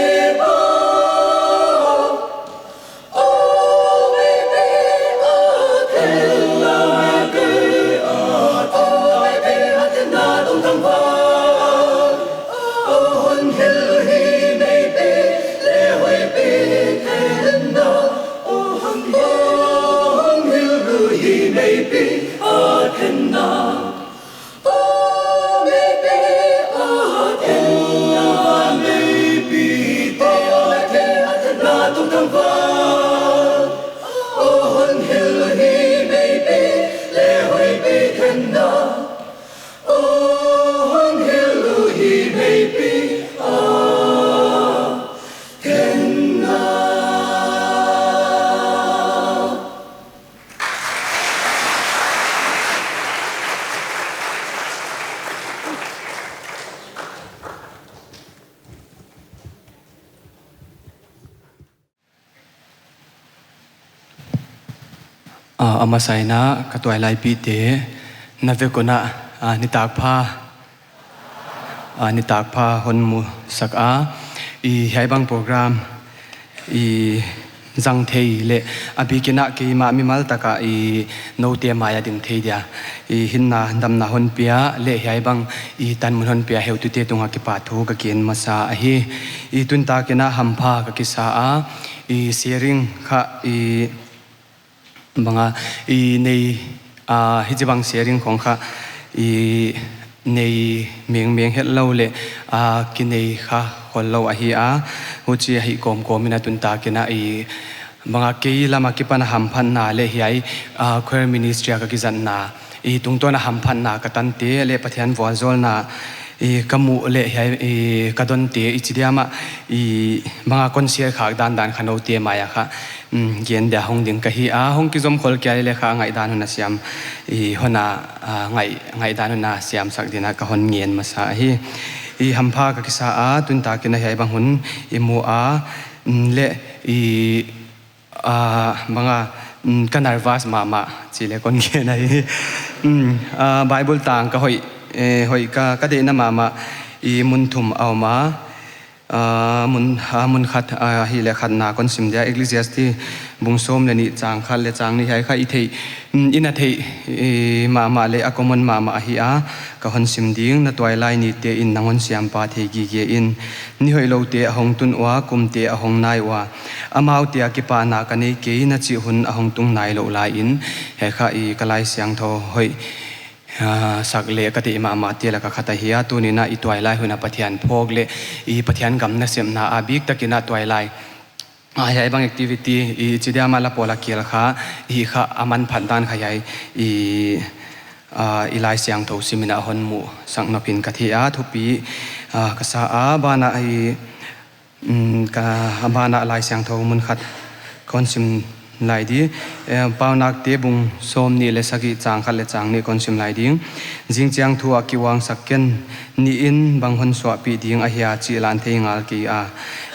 Ah, a masa in ka tuailai pite, na vek un ah, nitak pha, ah, nitak pha hon mu sak a, i hiai bang program, i zang thei leh, a bik in ah keimah mimal tak ah i noute mai a ding thei dia. I hinna damna hon pia leh hiai bang i tanmun hon pia heutute tungah kipahthu ka gen masa ahi. I tun tak in ah hampha ka kisa a, i sharing kha i bang a i nei, ah, hichibang sharing khong kha i nei mengmeng hetlou leh, ah, kinei kha khollou ahi a. Huchi ahi kawmkawm in ah tun tak in ah i bang a kei lam a kipan a hamphatna leh hiai, ah, choir ministry a ka kizatna, i tungtawn a hamphatna ka tante leh Pathian vualzawlna i ka muh leh hiai, i ka donte i chi diam ah, i bang a concert khak dandan kha noute mai a kha, um, gen dia hong ding ka hi a, hong kizom khol kei leh kha ngaihdan hun a siam, i hon a, ah, ngaih, ngaihdan hun a siamsak ding in ka hon ngen masa ahi. I hampha ka kisa a, tun tak in ah hiai bang hun i mu a, um, leh i, ah, bang a, um, ka nervous mahmah chih leh kon gen ahi. Um, ah, Bible tang ka hoih, eh, hoih ka, ka deihna mahmah i mun thum a om a, ah, mun, ah, mun khat, ah, hileh khatna kon sim dia, Ecclesiastes bung sawm leh nih chang khat leh chang nih hiai kha i theih, um, i na theih, eh, mahmah leh a common mahmah ahi a, ka hon sim ding. Na tuailai nite in nang hon siampa thei gige in, ni hoihloute a hong tun ua, kumte a hong nai ua, amaute a kipahna ka nei kei na chih hun a hong tung nailou lai in, hiai kha i ka Laisiangthou hoih, ah, sak leh ka deih mahmahte lak a khat ahi a, tuni in ah i tuailai hun a Pathian phawk leh i Pathian gam nasepna a bik tak in ah tuailai, ah, hiai bang activity i chi diam ah la pawl a kial kha, i kha a manphat dan kha hiai i, ah, i Laisiangthou sim in ah hon musak nop in ka thei a, thupi, ah, ka sa a, ban ah i, um, ka, a ban ah Laisiangthou mun khat kon sim lai di, eh, Paunakte bung sawm nih leh sagih chang khat leh chang nih kon sim lai ding. Zingchiang thu a kiuangsak ken, ni in bang hon suahpih ding ahia chih lah thei ngal kei a,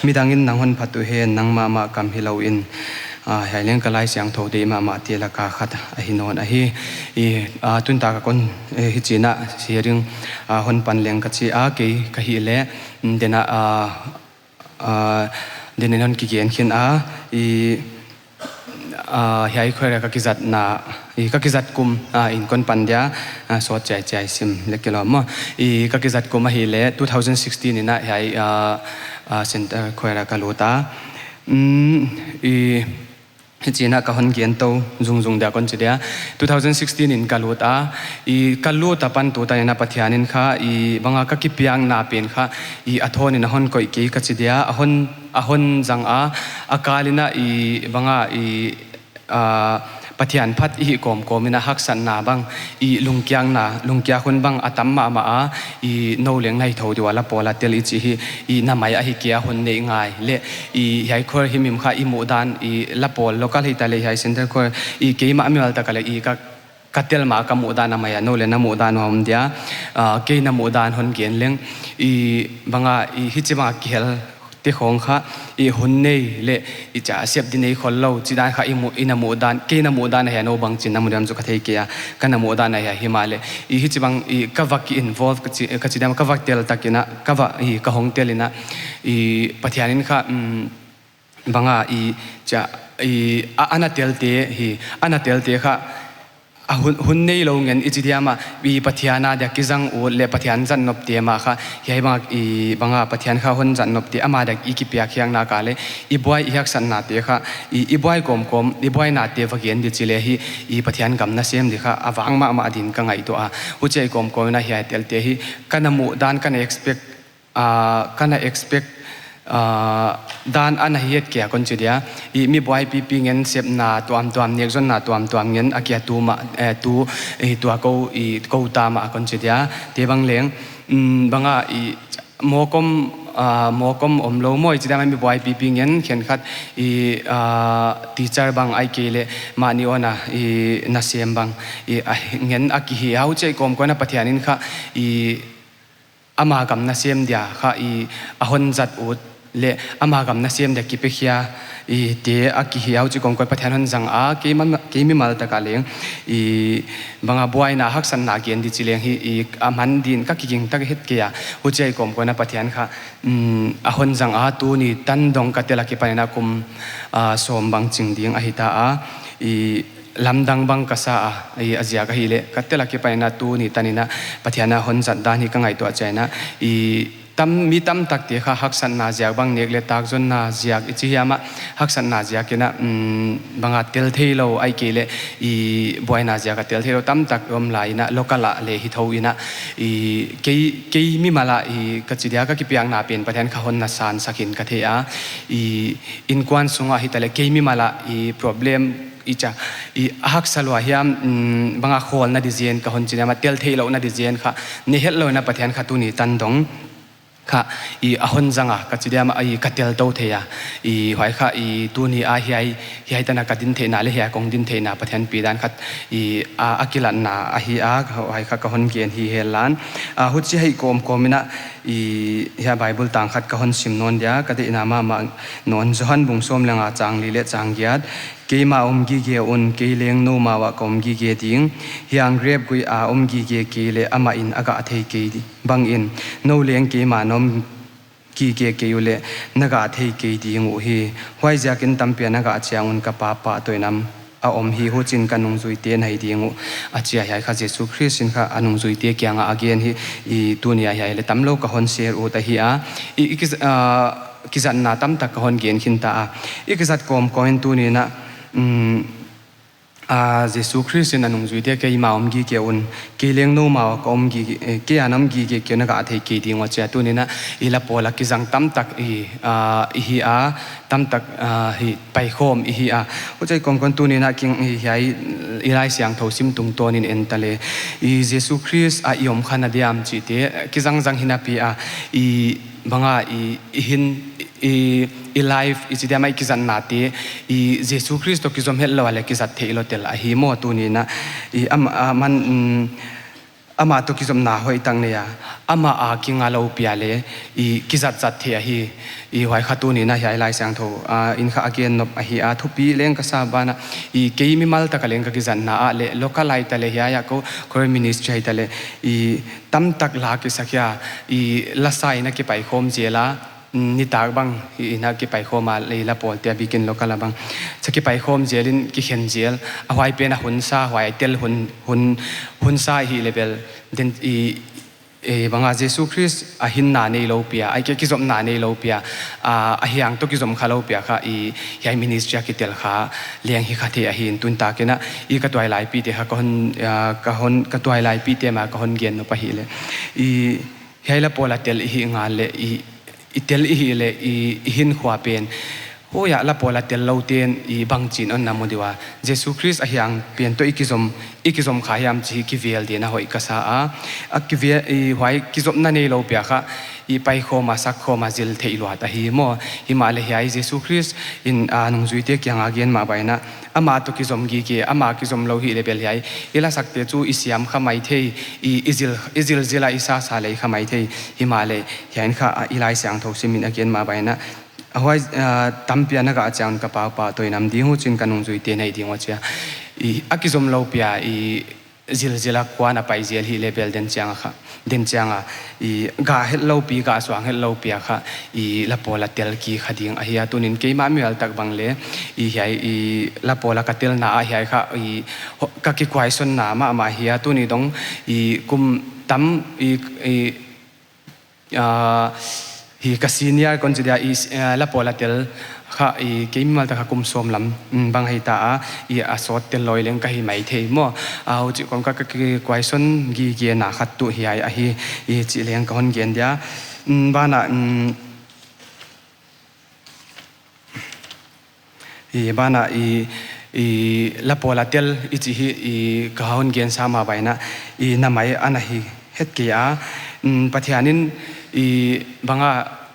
midang in nang hon phat uhen, nang mahmah kam hilou in, ah, hiai leng ka Laisiangthou deih mahmahte lak a khat ahi nawn ahi. I, ah, tun tak a kon, eh, hichi in ah sharing, ah, hon pan leng ka chi a, kei ka hih leh, um, den a, ah, ah, den in hon kigen khin a, i, ah, hiai khoira ka kizatna, i ka kizat kum, ah, in kon pan dia, ah, sawt chiai chiai sim le kilawm maw. I ka kizat kum ahihleh two thousand sixteen in a hiai, ah, ah, center khoira ka lut a. Mm, i hichi'n a ka hon gen tou zungzung dia kon chi dia. Two thousand sixteen in ka lut a, i ka lut apan tutan in a Pathian in kha, i banga ka kipiakna pen kha, i a thawn in a hon koih kei ka chi dia, a hon, a hon zang a, a kal in a i banga i, ah, Pathian phat i hih kawmkawm in a haksatna bang, i lungkiakna, lungkiak hun bang a tam mahmah a, i nou leng na hi thou di ua la pawl a tel i chih hi, i na mai ahi kei a hun neih ngai leh, i hiai khoir himhim kha i muhdan, i la pawl local hi ta leh hiai center khoir, i keimah mimal tak a leh i ka, ka tel mah ka muhdan a mai a, nou leng na muhdan uh a om dia, ah, kei na muhdan hon gen leng, i banga, i hichi banga kihel te khong kha, i hun nei leh, i cha sep di nei khollou, chidan kha i mu, i na muhdan, kei na muhdan ahia nou bangchin na mu diam chu ka thei kei a, ka na muhdan ahia himahleh, i hichi bang, i ka va ki involve ka chi, ka chi diam ka va tel tak in a, ka va, i ka hong tel in a, i Pathian in kha, mm, banga i cha, i a, a na tel te hi, a na tel te kha, a hun, hun neilou ngen i chi diam a, i Pathian a dia kizang ut leh Pathian zat nop te mah kha, hiai bang, i banga Pathian kha hon zat nop te, ama dia i kipiak hiakna ka leh, i buai i haksatna te kha, i, i buai kawmkawm, i buaina te va gen di chi leh hi, i Pathian gam nasem di kha, a vang mahmah din ka ngaihtuah a. Huchi a i kawmkawm in a hiai tel te hi, ka na muhdan, ka na expect, ah, ka na expect, ah, dan a na hi het kei a kon chi dia. I mi buai pipi ngen sepna tuamtuam, nekzonna tuamtuam ngen a kia tu mah, eh, tu, eh, tua kou, i kou ta mah a kon chi dia. Te bang leng, mm, banga i mawk om, ah, mawk om omlou maw i chi dia mah mi buai pipi ngen khenkhat i, ah, teacher bang ahihkeileh mahni on a i nasem bang i a ngen a kihi a. Huchi a i kawmkawm in a Pathian in kha i ama gam nasem dia kha i a hon zat ut leh ama gam nasem dia kipekhia i te a kihi a. Huchi kawmkawm Pathian hon zang a, kei ma, kei mimal tak a leng i banga buaina haksatna gen di chi leng hi i a man din ka kiging tak het kei a. Huchi a i kawmkawm in a Pathian kha, mm, a hon zang a, tuni tan dong ka tel akipan in a kum, ah, sawm bang ching ding ahi ta a. I lamdang bang ka sa a, i a ziak ahihleh ka tel akipan in a tuni tan in a Pathian a hon zat dan hi ka ngaihtuah chiang in a, i tam, mi tamtak te kha haksatna ziak bang nek leh takzonna ziak i chi hiam a, haksatna ziak in a, mm, banga tel theilou ahihkeileh i buaina ziak a tel theilou tamtak om lai in a local a leh hi thou in a, i kei, kei mimal a i ka chi dia ka kipiakna pen Pathian kha hon na san sak in ka thei a, i innkuan sung a hi ta leh kei mimal a i problem i cha, i a haksa lua hiam, mm, banga khawlna di zen ka hon chi diam a tel theilou na di zen kha, ne hetlou in a Pathian kha tuni tan dong kha, i a hon zang a ka chi diam a i ka tel tou thei a, i huai kha i tuni a hiai, hiai tan a ka din theihna leh hiai kong din theihna Pathian pi dan khat i a, a kilatna ahi a, huai kha ka hon gen hi hen la. A, huchi a i kawmkawm in a i hiai Bible tang khat ka hon sim nawn dia, ka deihna mahmah nawn Johan bung sawm leh nga chang li leh chang giat, Keima om gige un, kei leng noumau ah ka om gige ding. Hiang grep gui a om gige kei leh amah in a gah thei kei di, bangin, nou leng keima na om gige kei uleh na gah thei kei ding uhi. Huaiziakin tampi a na gah chiang un ka Pa pahtawi nam a om hi, huchiin ka nungzuite na hi ding uh, a chi a. Hiai kha Jesu Khrist in kha a nungzuite kiangah a gen hi. I tuni a hiai leh tamlou ka hon share ut ahi a. I, i kiz-, ah, kizatna tamtak ka hon gen khin ta a. I kizat kawmkawm in tuni in a, um, ah, Jesu Khrist in a nungzuite keima om gige un, kei leng noumau ah ka om gige, eh, kei a na om gige kei un, na gah thei kei ding uh a chi a. Tuni in a i la pawl a kizang tamtak i, ah, i hi a, tamtak, ah, hi paikhawm i hi a. Huchi a i kawmkawm tuni in a king i hiai i Laisiangthou sim tungtawn in en ta leh. I Jesu Khrist a i om kha na diam chihte, kizangzang hi napi a, i banga i, i hin, i, i life, i chi diam a i kizatnate, i Jesu Khrist toh kizom hetlou a leh kizat theilou tel ahi maw tuni in a, i am-, a man, um, amah toh kizopna hoihtak nei a, amah a kinga lou pi a leh, i kizatzat theih ahi, i huai kha tuni in a hiai Laisiangthou, ah, in kha a gen nop ahi a, thupi leng ka sa banah, i kei mimal tak a leng ka kizatna ah leh, local a hi ta leh hiai a ko, choir ministry a hi ta leh, i tamtak la kisak hia, i lasa in a kipaikhawm zel a, nitak bang hi in a kipai khawm a, lei la pawlte a bikin local a bang. Cha kipai khawm zel in kikhen zel. A huai pen a hun sa, huai tel hun, hun, hun sa hi level. Den i, e, bang a Jesu Khrist a hinna neilou pi a, ahihkeileh kizopna neilou pi a, a, a hiang toh kizom khalou pi a kha i, hiai ministry a kitel kha leng hi kha thei ahi in tun tak in a, i ka tuailaipite kha ka hon, a, ka hon, ka tuailaipite ma ka hon gen nop ahi leh. I, hiai la pawl a tel i hih ngal leh i, i tel i hih leh i, i hinkhua pen. Huai a la pawl a tel lou ten i bangchin hon na mu di ua. Jesu Khrist a hiang pen toh i kizom, i kizom kha hiam chih kivel ding in a hoih ka sa a. A kivel, i huai kizopna neilou pi a kha, i pai khawm a sak khawm a zil theih luat ahi maw. Himahleh hiai Jesu Khrist in a nungzuite kiang a gen mah bang in a. Amah toh kizom gige, amah kizom lou hi level hiai. I la sakte chu i siam kha maithei, i, i zil, i zil zil a i sa sa leh kha maithei. Himahleh hiai in kha a i Laisiangthou sim in a gen mah bang in a. A huai, a, tampi a na gah chiang ka pau pau toh i nam ding uh chin ka nungzuite nei ding uh chia. I, a kizom lou pi a, i zil zil a kuan a pai zel hi level den chiang a kha. Den chiang a, i gah hetlou pi, gah suang hetlou pi a kha, i la pawl a tel ki kha ding ahi a tun in keimah mi al tak bang leh, i hiai, i la pawl a ka telna a hiai kha, i ho-, ka kikuaisonna mahmah hi a tun i dong, i kum tam, i, i, a, hi ka senior kon chi dia i, a, la pawl a tel kha i keimah mi al tak kha kum sawm lam, mm, bang hi ta a, i a sawt tel lou leng ka hi maithei maw. A, huchi kon ka, ka kikuaison gige na khat tuh hiai ahi, i chih leng ka hon gen dia. Mm, bang a, mm, i bang a i, i la pawl a tel i chih hi i ka hon gen sa mah bang in a i na mai ana hi het kei a. Mm, Pathian in i bang a,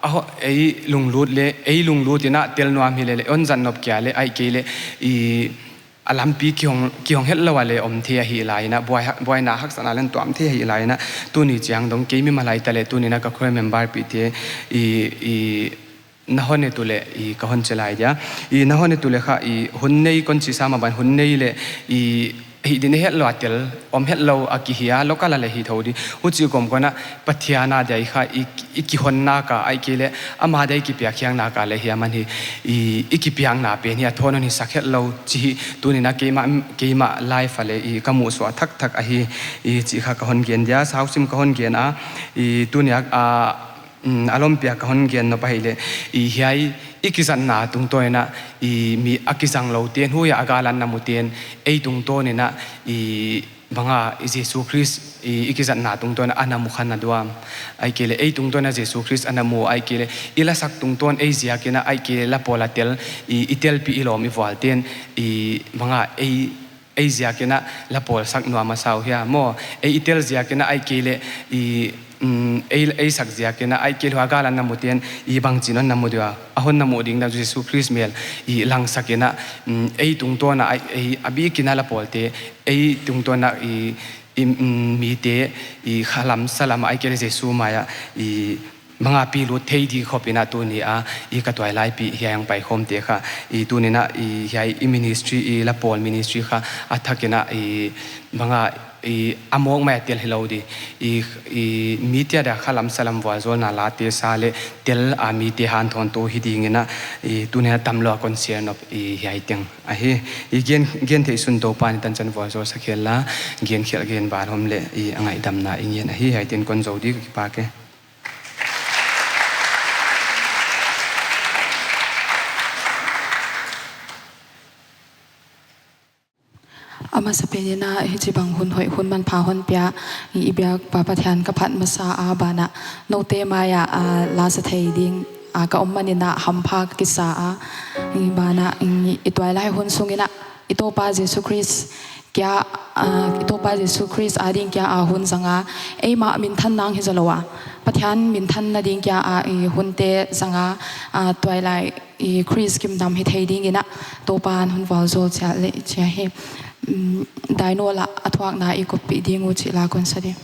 a ho-, ei lunglut leh, ei lunglut in a tel nuam hi leh leh, hon zat nop kia leh, ahihkeileh i a lampi kihong, kihong hetlou a leh om thei ahi lai in a, buai ha-, buaina haksatna leng tuam thei ahi lai in a, tuni chiang dong kei mi malai ta leh, tuni in a ka khuai member pite i, i, na hon et uleh i ka hon chi lai dia. I na hon et uleh kha i hun nei kon chi sa mah bang hun nei leh i hi din hetlou a tel, om hetlou a ki hi a, local a leh hi thou di. Huchi kon kon a Pathian a dia i kha i, i kihonna ka ahihkeileh ama dia i kipiakkhiakna ka leh hi a man hi i, i kipiakna pen hi a thawn hon hi sak hetlou chih hi tuni in a keimah, keimah life a leh i ka muhsuah thak thak ahi i chih kha ka hon gen dia, sausim ka hon gen a i tuni a, a, Mm, a lawmpi a ka hon gen nop ahi leh, i hiai, i kizatna tungtawn in a, i mi a kizang lou ten, huai a gal a na mu ten, ei tungtawn in a, i bang a, i Jesu Khrist, i, i kizatna tungtawn in a na mu kha na diam. Ahihkeileh, ei tungtawn in a Jesu Khrist a na mu, ahihkeileh, i la sak tungtawn ei ziak in a, ahihkeileh, la pawl a tel, i, i telpih i lawm i vual ten, i bang a, ei, ei ziak in a la pawl sak nuam a sau hia maw. Ei i tel ziak in a ahihkeileh i, mm, ei, ei sak ziak in a ahihkeileh huai gal a na mu ten i bangchin hon na mu dia. A hon na mu ding na Jesu Khrist mel i langsak in a, mm, ei tungtawn a ei, ei a bik in a la pawlte, ei tungtawn a i, i, mm, mite i khalam salam ahihkeileh Jesu mai a i bang a pi lut thei di khop in a tuni a, i ka tuailaipih hiai a pai khawmte kha, i tuni in a, i hiai i ministry, i la pawl ministry kha, a thak in a, i bang a, i a mawk mai a tel hilou di, i, i mite a dia khalam salam vualzawlna late sa leh tel a mite hanthawntu hi ding in a, i tuni in a tamlou a kon share nop i hiai teng ahi, i gen, gen theih sun Toupa'n i tanchan vualzawl sak hen la, gen khial gen ban hom leh, i a ngaihdamna i ngen ahi, hiai teng kon zou di ka kipak e. A masapen in a hichibang hun hoih hun manpha hon pia, i, i biak Pa Pathian ka phat masa a banah, noute mai a, a, la sa thei ding, a, ka om man in a hampha ka kisa a, i, banah, i, i tuailai hun sung in a, i Toupa Jesu Khrist kia, a, i Toupa Jesu Khrist a ding kia a hun zang a, eimah minthan nang hi zaw lou a, Pathian minthanna ding kia a i hunte zang a, a, tuailai i Khrist gimnam hi thei ding in a, Toupa'n hon vualzawl chiat leh chiat hi, mm, dainawl a a thuakna i koppih ding uh chih la kon sa di.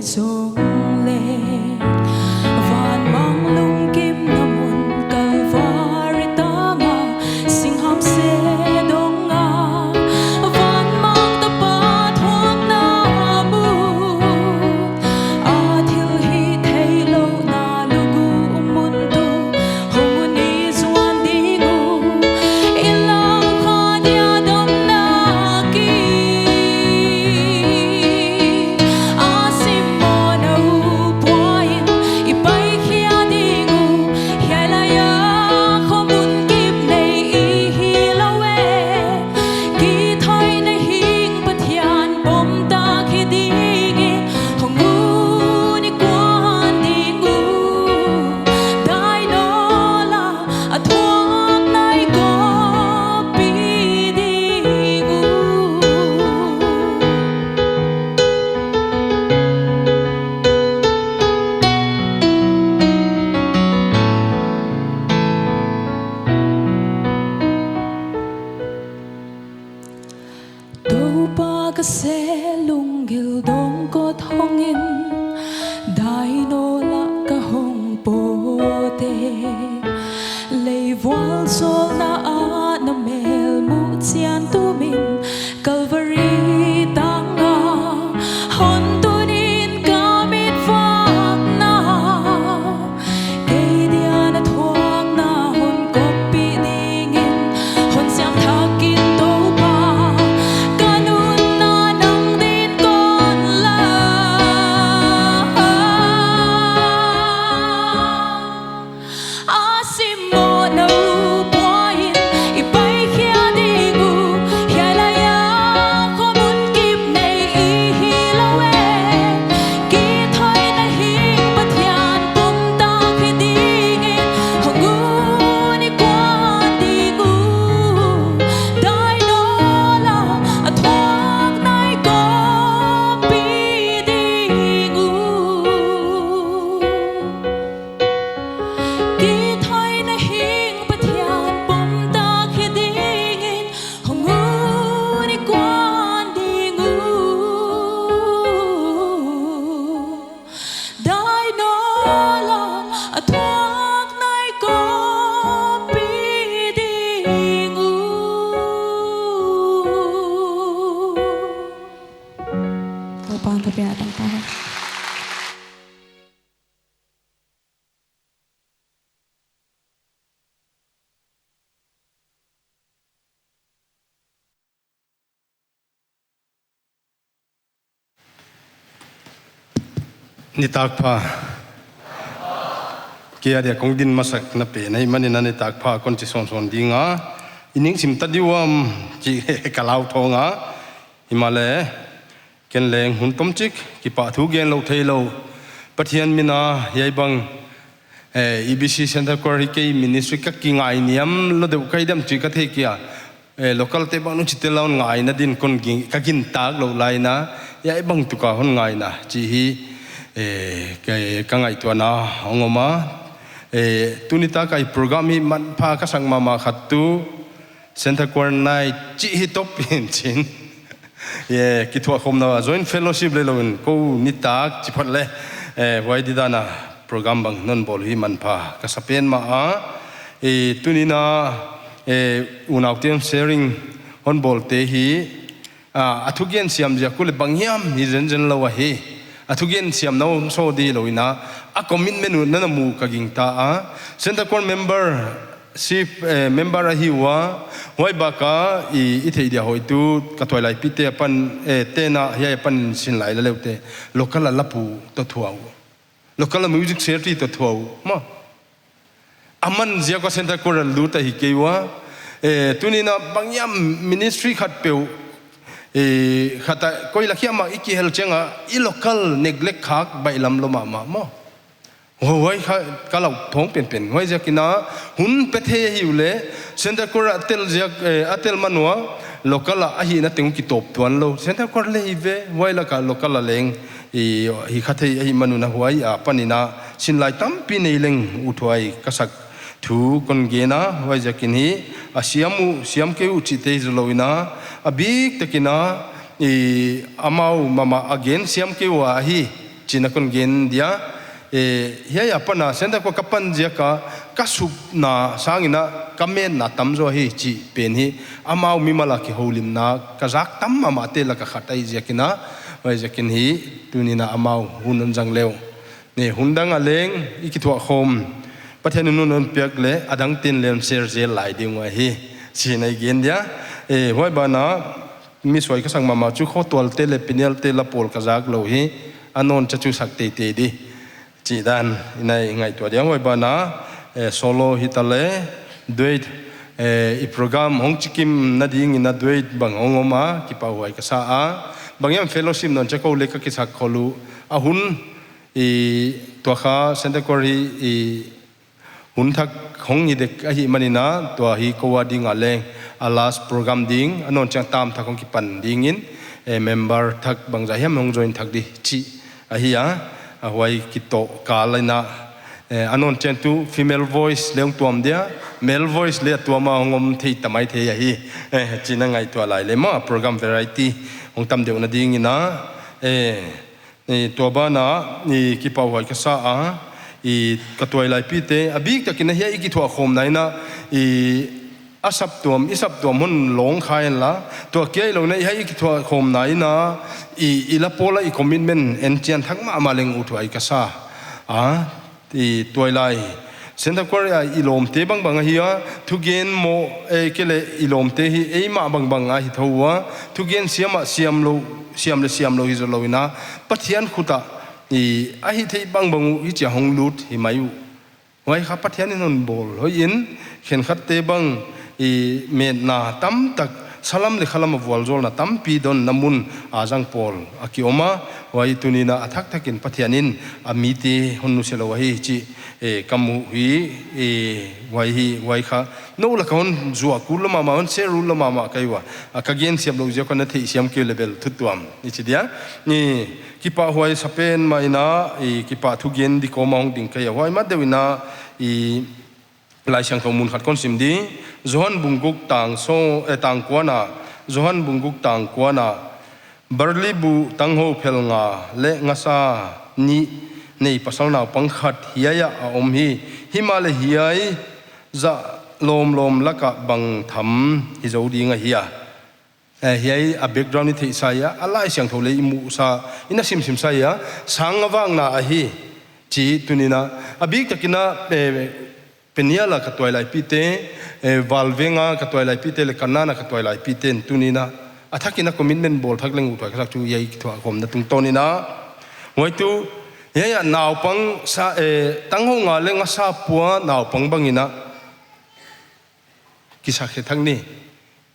Zong leng, vanmang lungkimna mun Kalvari tang a, singhamse dong a, vanmang Tapa thuakna mun, a thilhihtheihlouhna lugu mun tu, hong un i zuan ding uh, i lau kha dia damna ki. A simmawhna uh pua in i paikhia ding uh, hiai lai a khomun kip nei i hi lou e. Kithoihna hing Pathian pom tak hi ding in, hong un i kuan ding uh, dai nawn la a thuak nai kawppih ding uh. Toupa ka seh, lunggil dong kawt hong in, dai nawn la ka hong pawt e. Lei vualzawlna ah na mel muh chian tu min, Kalvari tang a hon tun in ka mit vakna, kei dia na thuakna hon kawppih ding in, hon siam thak in Toupa, ka nunna nang din kon la. A simmawhna uh pua in i paikhia ding uh, hiai lai a khomun kip nei i hi lou e. Kithoihna hing Pathian pom tak hi ding in, hong un i kuan ding uh, dai nawn la a thuak nai kawppih ding uh. Kithoihna hing Pathian pom tak hi ding in, hong un i kuan ding uh, dai nawn la a thuak nai kawppih ding uh. Toupa'n thupina tang ta hen. Nitak pha. Kei a dia kong din masak na pen ahihmanin nitak pha kon chi sawnsawn ding a. I ning sim ta diam chih ka lau thawng a. Himahleh, ken leng hun tomchik kipahthu gen lou theilou. Pathian min a hiai bang, eh, E B C Centre Choir hi kei ministry ka kingainiam lou deuh ka hi diam chih ka thei kei a. Eh, local te bang nuam chih te la hon ngaina din kon ging, ka gintak lou lai in, hiai bang tuk a hon ngaina chih hi, eh, ka, ka ngaihtuahna hong om a. Eh, tuni tak a i program hi manpha ka sak mahmah khat tuh Centre Choir Night chih hi top in chin. Ye, kithuahkhawmna Joint Fellowship leh lou in kou nitak chi phot leh, eh, huai didan a program bang non bawl hi manpha ka sa pen mah a. Eh, tuni in, eh, unau te'n sharing hon bawl te hi, ah, a thugen siam ziak uh leh bang hiam hi zenzen lou ahi. A thugen siamna uh sawt di lou in, a commitment uh na na mu ka gingta a. Centre Choir member chief, eh, member ahi ua, huai bak a i, i theih dia hoih tuh, ka tuailaipihte apan, eh, te'n hiai apan sinlai la leuhte, local a lapu toh thuah uh. Local a music secretary toh thuah uh. Maw. Aman ziak a Centre Choir a lut ahi kei ua. Eh, tuni in bang hiam ministry khat peuh, eh, khat a koi lak hiam a i kihel chiang a, i local neglect khak baihlam lou mahmah maw. Huai kha ka lau thawng penpen. Huaiziakin hun pe thei ahi uleh, Centre Choir a tel ziak, eh, a tel man ua, local a ahihna teng kitawp tuan lou. Centre Choir leh hi ve, huai lak a local a leng, i, hi kha thei ahihman un huai apan in sinlai tampi nei leng uthuai ka sak thu kon gen a, huaiziakin hi, a siam uh, siam kei uh chih te hi zou lou in, a biktak in, i, amau mahmah a gen siam kei ua ahi, Chih na kon gen dia, eh, hiai apan a Santa Cruz ka pan ziak a, ka supna sang in a ka metna tam zaw hi chih pen hi, amau mimal a kihoulimna ka zak tam mahmah te lak a khat ahi ziak in a, huai ziak in hi, tuni in a amau hun hon zang leh. Ni hun dang a leng, i kithuah khawm, Pathian in hun hon piak leh, a dang te'n leng share zel lai ding uh ahi, chih na i gen dia, eh, huai ban a, mi suai ka sak mahmah chu khotual te leh penial te la pawl ka zak lou hi, a nawn chiah chu sak teitei di. Chih dan, i na i ngaihtuah dia huai ban a, eh, solo hi ta leh, duet, eh, i program hong chikim na ding in a duet bang hong om a, kipahhuai ka sa a. Bang hiam fellowship nawn chiah kou leh ka kisak khol uh, a hun, i tua kha Santa Cruz hi, i hun thak hong hi dek ahih man in a, tua hi kou a ding a leng, a last program ding, a nawn chiah tam thak hong kipan ding in, eh, member thak bangzah hiam hong join thak di chih ahi a, a huai kitoh kal in a, eh, a nawn chiah tu female voice leng tuam dia, male voice leng tuam a hong om thei ta mai thei ahi, eh, chih na ngaihtuah lai leh maw, program variety hong tam deuh na ding in a, eh, eh, tua ban a, i kipahhuai ka sa a, i ka tuailai pite, a biktak in a hiai i kithuah khawmna in a, i a saptuam, i saptuam hon long kha inla, tua kia hilou in a, hiai i kithuah khawmna in a, i, i la pawl a i commitment en chian thak mahmah leng uthuai ka sa a, i tuailai Santa Cruz a i lawmte bangbang ahi a, thugen maw, eh, kei leh i lawmte hi eimah bangbang ahi thou ua, thugen siam a siam lou, siam leh siam lou hi zaw lou in a, Pathian khut a, i, a hih theih bangbang uh hichia hong lut hi mai uh. Huai kha Pathian in hon bawl hoih in, khenkhat te bang, i, metna tamtak, salam leh khalam a vualzawlna tampi donna mun a zang pawl a ki om a, huai tuni in a a thakthak in Pathian in a mite hon nusia lou ahi chih, eh, ka mu hi, eh, huai hi, huai kha. Nou lak a hon zuak kul lou mahmah, hon share lou mahmah ka hi ua. A ka gen siam lou ziak a na theihsiam kei leh bel thu tuam. I chi dia. Ni kipahhuai sa pen mah in a, i kipahthu gen di kawm a hong ding ka hi a. Huai ma deuh in a, i Laisiangthou mun khat kon sim di. Johan bung guk tang sawm, eh, tang kua na. Johan bung guk tang kua na. Barli bu tanghou phel nga leh ngasa nih nei pasal naupang khat hiai ah a om hi. Himahleh hiai zah lawmlawm lak ah bang tham hi zou ding ahia. Eh, hiai a background i theihsa hia, a Laisiangthou leh i muhsa, i na simsimsa hia, sang nga vakna ahi, chih tuni in a, a biktak in a, eh, penial a ka tuailai pite, eh, Valveng a ka tuailai pite leh Kanaan a ka tuailai pite in tuni in a, a thak in a commitment bawl thak leng uthuai ka sak chu hiai kithuah khawmna tungtawn in a. Huai tu, hiai ah naupang sa, eh, tanghou nga leh ngasa pua naupang bang in a, kisakhe thak ni.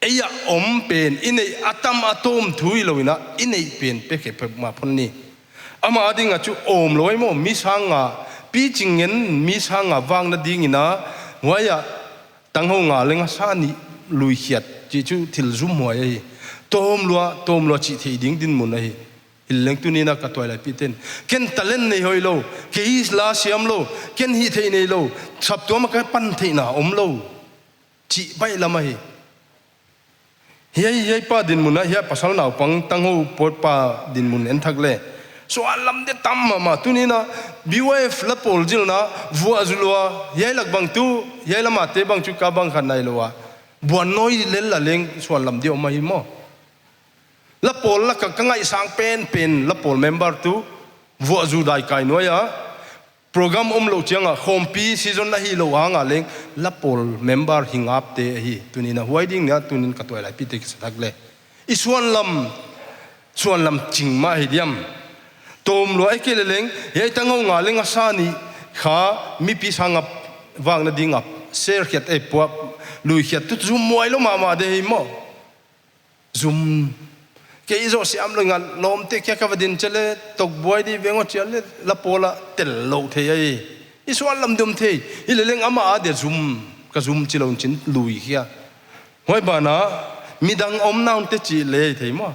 Ei ah om pen, i neih a tam a tawm thu hilou in a, i neih pen pekhe pek mah phot ni. Amah a ding a chu awm lou ahi maw, mi sang nga, piching ngen mi sang nga vakna ding in a, huai ah tanghou nga leh ngasa nih luikhiat, chih chu thil zumhuai ahi. Tawm lua, tawm lua chih theih ding dinmun ahi. Hileleng tuni in a ka tuailai pite'n. Ken talent nei hoih lou, kei la siam lou, ken hihtheih nei lou, saptuam a ka pan theihna om lou. Chih baihlam ahi. Hiai, hiai pa dinmun a, hiai pasal naupang tanghou pawt pa dinmun en thak leh. Suanlam di tam mahmah, tuni in a B Y F la pawl zilna, vuah zu lua, hiai lak bang tu, hiai lam a te bang chu ka bang khat nai lou a. Buan nawi lel a leng suanlam di om ahi maw. La pawl lak a ka ngaihsang penpen, la pawl member tu, vuah zu dai kai nuai a, program om lou chiang a, khawmpi season ahih lou hang a leng, la pawl member hi ngap te ahi, tuni in a huai ding in a, tuni in ka tuailai pite kisa thak leh. I suanlam, suanlam ching mah hi diam. Tawm lua ei kei leh leng, hiai tanghou nga leh ngasa nih kha, mipi sang nga vakna ding a, share khiat ei pua, luikhiat tu zumhuai lou mahmah di hi maw. Zum. Kei zoh siam lou nga lawmte kia ka va din chiah leh, tokbuai di veng aw chiah leh, la pawl a tel lou thei ahi. I suanlam di om thei. Hileleng amah a dia zum, ka zum chi lou chin lui khia. Huai ban a, midang om nawn te chih leh thei maw.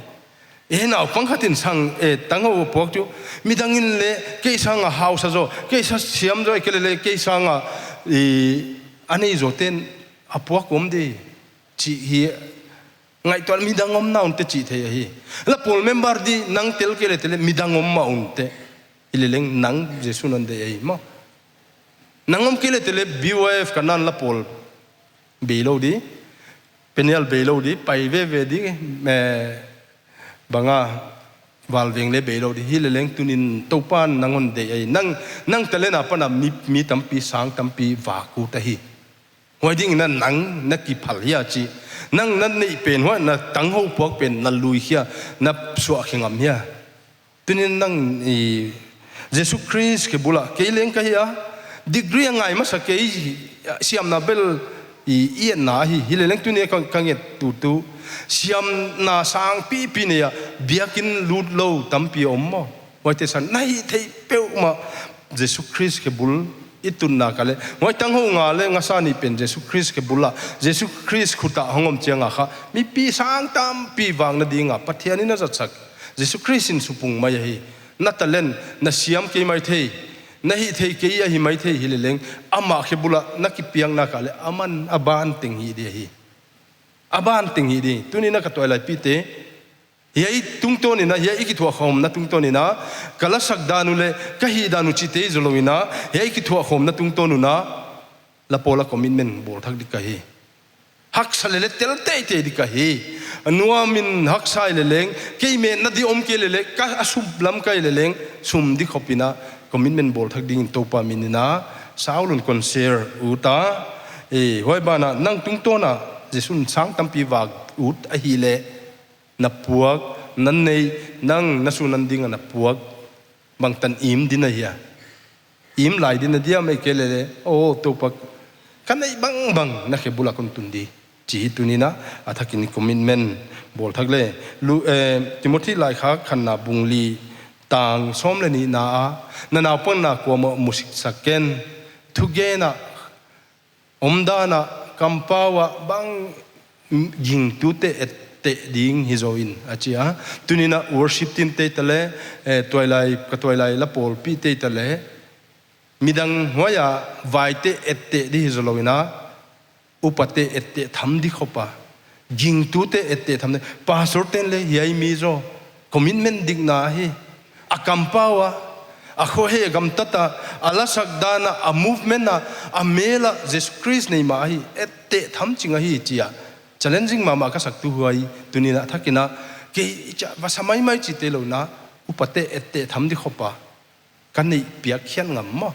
Eh, naupang khat in sang, eh, tanghou puak chu. Midang in leng, kei sang a hausa zaw, kei sa siam zaw, kei leh leng, kei sang a, i, a nei zaw te'n, a puak om di. Chih hi, ngaihtuah midang om nawn te chih thei ahi. La pawl member di nang tel kei leh tel leh midang om mah un te. Hileleng nang Jesu'n hon deih ahi maw. Nang om kei leh tele B Y F Kanaan la pawl beilou di, Peniel beilou di, pai veve di, eh, bang a, Valveng leh beilou di. Hileleng tuni'n Toupa'n nang hon deih ahi. Nang, nang talent apan a mi, mi tampi, sang tampi vak ut ahi. Huai dingin nang na kiphal hia chih. Nang na neih pen huai na tanghou puak pen na lui hia, na suah khe ngam hia. Tuni'n nang i Jesu Khrist khe bul a kei leng ka hi a. Degree a ngai masa kei, siamna bel i, i etna ahi. Hileleng tuni ka, ka nget tutu. Siamna sang pipi nei a, biakinn lut lou tampi om maw. Huaite san, na hihtheih peuhmah Jesu Khrist khe bul i tunna ka leh. Huai tanghou nga leh ngasa nih pen Jesu Khrist khe bul a, Jesu Khrist khut a hong om chiang a kha, mipi sang tampi vak na ding a Pathian in a zatsak. Jesu Khrist in supung mai ahi. Na talent, na siam kei maithei, na hihtheih kei ahi maithei hileleng, amah khe bul a na kipiakna ka leh, aman a ban teng hih di ahi. A ban teng hih di. Tuni'n ka tuailaipihte, hiai tungtawn in a, hiai i kithuahkhawmna tungtawn in a, ka lasak dan uh leh, ka hih dan uh chihte zou lou in a, hiai i kithuahkhawmna tungtawn un a, la pawl a commitment bawl thak di ka hi. Haksa leleh tel teitei di ka hi. Nuam in haksa hileleng, kei metna di om kei leleh, ka a sum lam ka hileleng, sum di khop in a, commitment bawl thak dingin Toupa min in a, Saul un kon share ut a, eh, huai ban a, nang tungtawn a, Jesu'n sang tampi vak ut ahih leh, na puak, na neih, nang na sunan ding a na puak, bangtan im di na hia. Im lai di na diam ei kei leleh, oh, Toupa, ka neih bangbang na khe bul a kon tun di. Chih tuni'n a, a thakin commitment bawl thak leh. Lu, eh, Timothy laikhak khatna bung li tang sawm leh nihna a, na naupangna kuamah musit sak ken. Thugen a, omdan a, kampau a, bang gingtute etteh ding hi zaw in, a chi a. Tuni'n a worship team te ta leh, eh, tuailai, ka tuailai la pawlpihte ta leh. Midang huai a vaite etteh di hi zaw lou in a, upate etteh tham di khop a. Gingtute etteh tham di. Pastor ten leh hiai mi zaw. Commitment dikna hi. A kampau a, a khohei gamtat a, a lasak dan a, a movement a, a mel a, Jesu Khrist nei mah ahi, etteh tham ching ahi chi a. Challenging mahmah ka sak tu huai, tuni'n a thakin a, kei cha, va sa maimai chihte lou in a, upate etteh tham di khop a. Ka neih piak khiat ngam maw.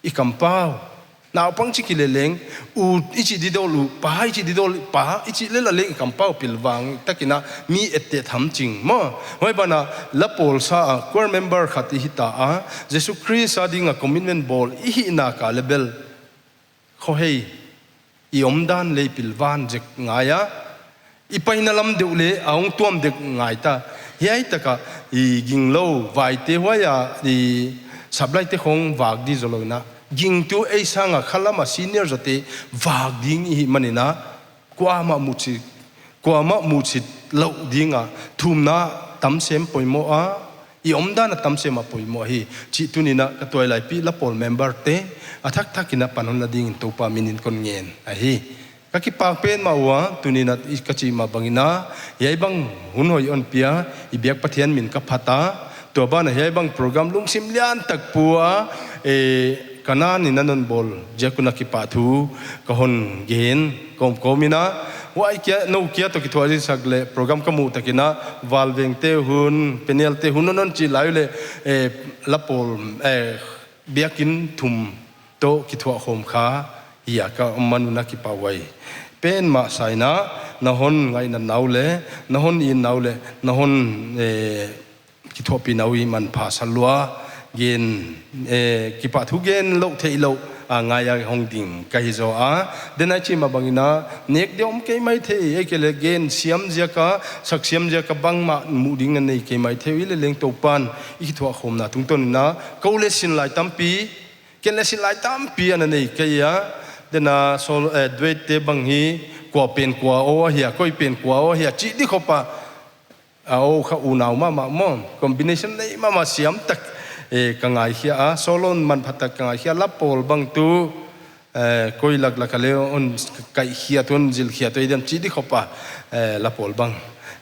I kampau. Naupang chih hileleng, u i chih di dawl u, pa i chih di dawl, pa i chih leh la leng i kampau pilvang, takin a mi etteh tham ching maw. Huai ban a la pawl sa a, choir member khat i hita a, Jesu Khrist a ding a commitment bawl, i hihna ka leh bel. Khohei, i omdan leh pilvan zek ngai a. I paina lam deuh leh a hong tuam dek ngai ta. Hiai tak a i ginglou vaite huai a i supply te khong vak di zaw lou in a. Gingtu ei sang a khalam a senior zawte vak ding i hih man in a. Kuamah musit, kuamah musit lou ding a. Thumna tam sem poimoh a. I omdan a tam sem a poimoh ahi. Chih tuni'n a ka tuailaipih la pawl member te. A thakthak in a pan hon la dingin Toupa min in kon ngen ahi. Ka kipak petmah ua, tuni'n a i ka chih mah bang in a, hiai bang hun hoih hon pia, i biak Pathian min ka phat a, tua ban a hiai bang program lungsim lian tak pua, eh, Kanaan in a non bawl ziak un a kipahthu, ka hon gen, kawmkawm in a, huai kia, nou kia toh kithuah di sak leh, program ka muh takin a, Valveng te hun, Peniel te hun non non chih lai leh, eh, la pawl, eh, biakinn thum toh kithuahkhawm kha, hia ka om man un a kipahhuai petmah sa in a, na hon ngaihna uh leh, na hon itna uh leh, na hon, eh, kithuahpihna uh i manpha sa lua, gen, eh, kipahthu gen louh theih louh, a ngai a hong ding ka hi zaw a, den a i chih mah bang in a, nek di om kei maithei, ei kei leh gen siam ziak a, sak siam ziak a bangmah muh ding na nei kei maithei, hileleng Toupa'n, i kithuahkhawmna tungtawn in a, kou leh sin lai tampi, Ken leh sin lai tampi ana nei ka hi a, den a sol, eh, duet te bang hi, kua pen kua aw ahia, koi pen kua aw ahia, chih di khop a, a aw kha unau mahmah maw, combination nei mahmah siam tak, eh, ka ngaikhia a, solo manpha tak ka ngaikhia, la pawl bang tu, eh, koi laklak a leh hon kaihkhia tu hon zilkhia tu ei diam chih di khop a, eh, la pawl bang.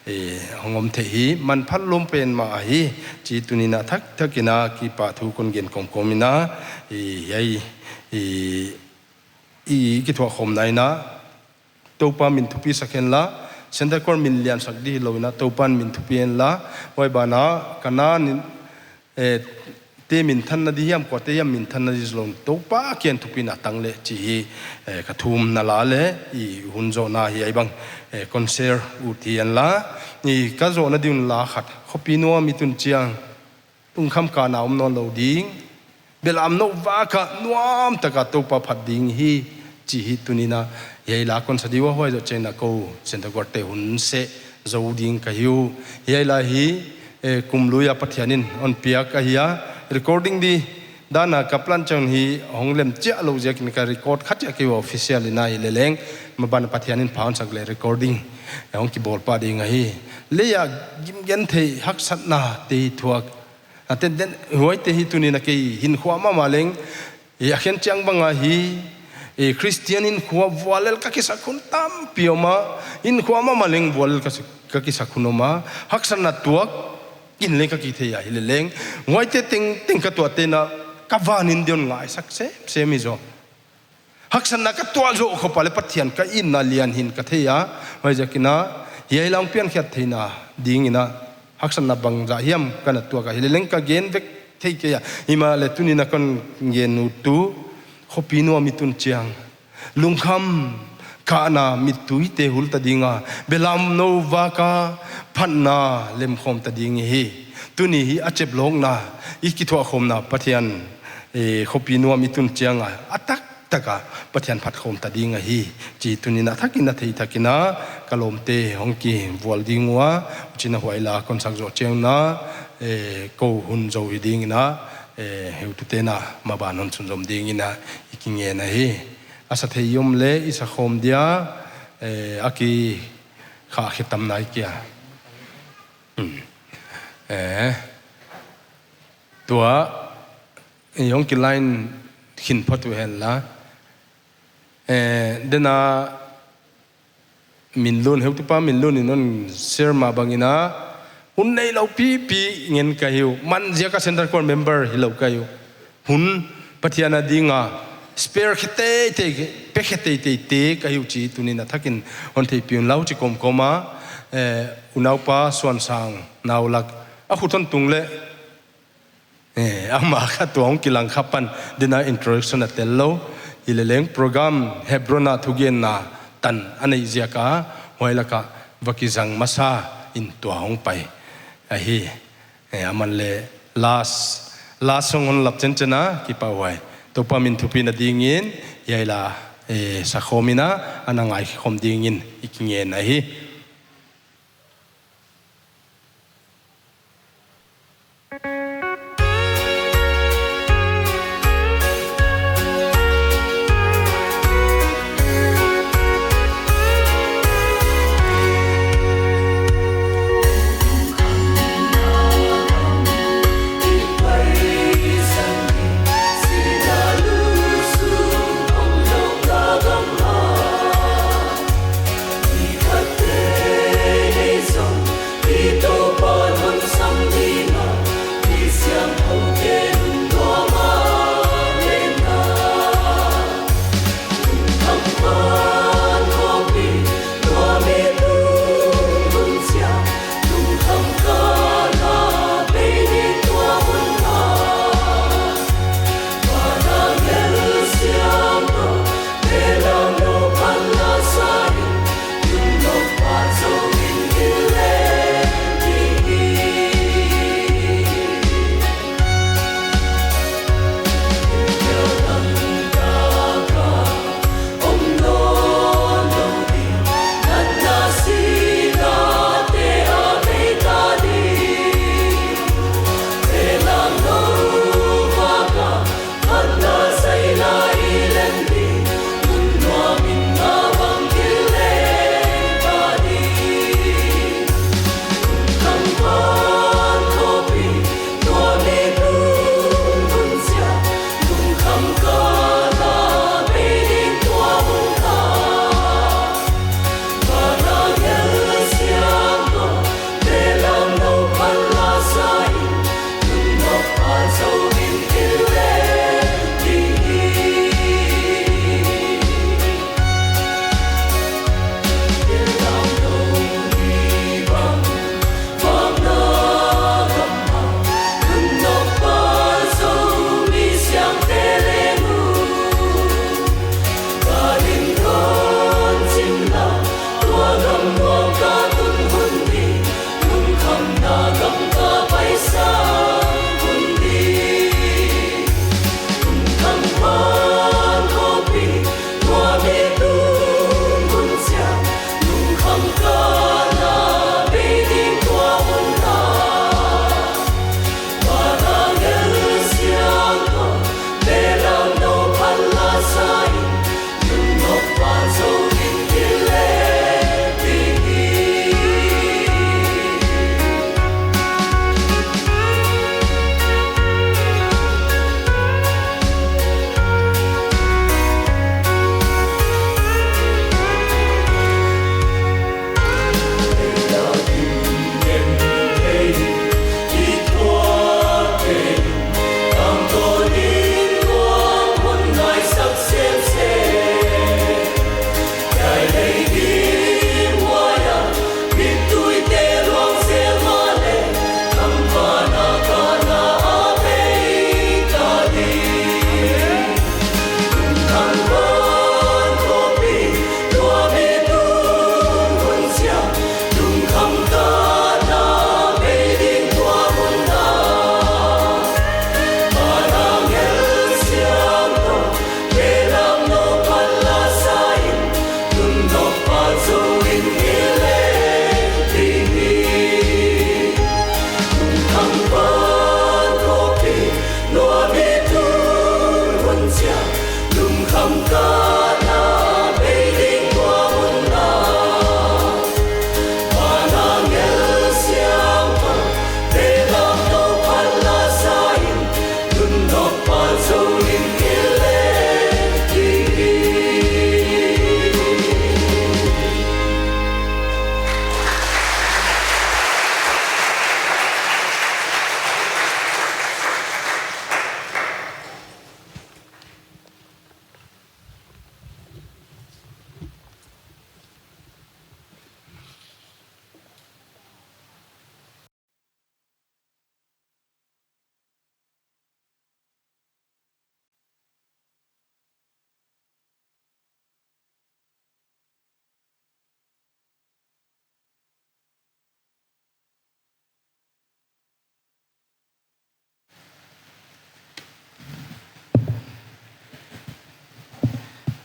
eh, hong om thei hi, manpha lawm pen mah ahi, chih tuni'n a thak thak in a kipahthu kon gen kawmkawm in a, eh, hiai, eh, i kithuahkhawmna in a, Toupa'n min thupi sak hen la, Centre Choir min lian sak di hilou in a, Toupa'n min thupi hen la, huai ban ah, ka na nin, eh, te minthanna di hiam, kuate hiam minthanna di zong Toupa kiang thupi'n a tang leh chih hi, eh, ka thumna la leh, i hun zohna hiai bang, eh, kon share ut hi hen la, i ka zohna di un la khat, khopi nuam i tun chiang, lungkham kahna om nawnlou ding, belam nou vak a nuam tak a Toupa phat ding hi, chih hi tuni'n a, hiai la kon sa di ua, huai zoh chiangin a kou Centre Choir te hun seh zou ding ka hi uh. Hiai la hi, eh, kum lui a Pathian in hon piak ahi a, recording di dan a ka plan chiang hi hong lem chiah lou ziakin ka record kha chiah kei ua official in a hileleng, maban Pathian in pha hon sak leh recording, eh, hong kibawl pah ding ahi. Lei a gimgenthei haksatna te thuak. A tenten huaite hi tuni'n a kei hinkhua mahmah leng, eh, a khen chiang bang a hi, eh, Christian hinkhua vuallel ka kisak hun tampi om a, hinkhua mahmah leng vuallel ka si-, ka kisak hun om a, haksatna tuak in leng ka kithei a hileleng, huaite tengteng ka tuah te'n a, ka van in di'n ngaisak semsem hi zaw. Haksatna ka tuah zoh khop a leh Pathian ka itna lian hi'n ka thei a, huaiziakin a, hiai la hong piankhiat theihna dingin a, haksatna bangzah hiam ka na tuak a hileleng ka gen vek thei kei a, himahleh tuni'n a kon gen ut uh, khopi nuam i tun chiang, lungkham kahna mittui te hul ta ding a, belam nou vak a phatna lemkhawm ta ding hi, tuni hi a chep lohna, i kithuahkhawmna Pathian, eh, khopi nuam i tun chiang a, a tak tak a Pathian phatkhawm ta ding ahi, chih tuni'n a thak in a thei thak in a, ka lawmte hong kivual ding ua, huchiin a huai la kon sak zoh chiangin a, eh, kou hun zou hi dingin a, eh, heutute'n a maban hon sunzom dingin a, i kingen ahi. A sa thei om leh, i sa khawm dia, eh, a kikhah khe tam nai kia. Hmm. Eh, tua, eh, hong kiline khin phot uh hen la. Eh, den a Min Lun, heutupa Min Lun in hon share mah bangin a, hun neilou pipi ngen ka hi uh, man ziak a Centre Choir member hilou ka hi uh. Hun Pathian a ding a, spare khe teitei, pe khe teitei te ka hi uh chih tuni'n a thak in hon theihpih un la uh chi kawmkawm a, eh, unaupa Suansang Naulak, a khut hon tung leh, eh, amah kha tua hong kilang kha pan, den a introduction a tel lou. Hileleng program Hebron a thugenna tan a neih ziak a, huai lak a va kizang masa in tua hong pai ahi. Eh, aman leh last, last song hon lap chenchen a, kipahhuai. Toupa min thupi'n a dingin, hiai la, eh, sa khawm in a, ana ngai khawm dingin, i kingen ahi.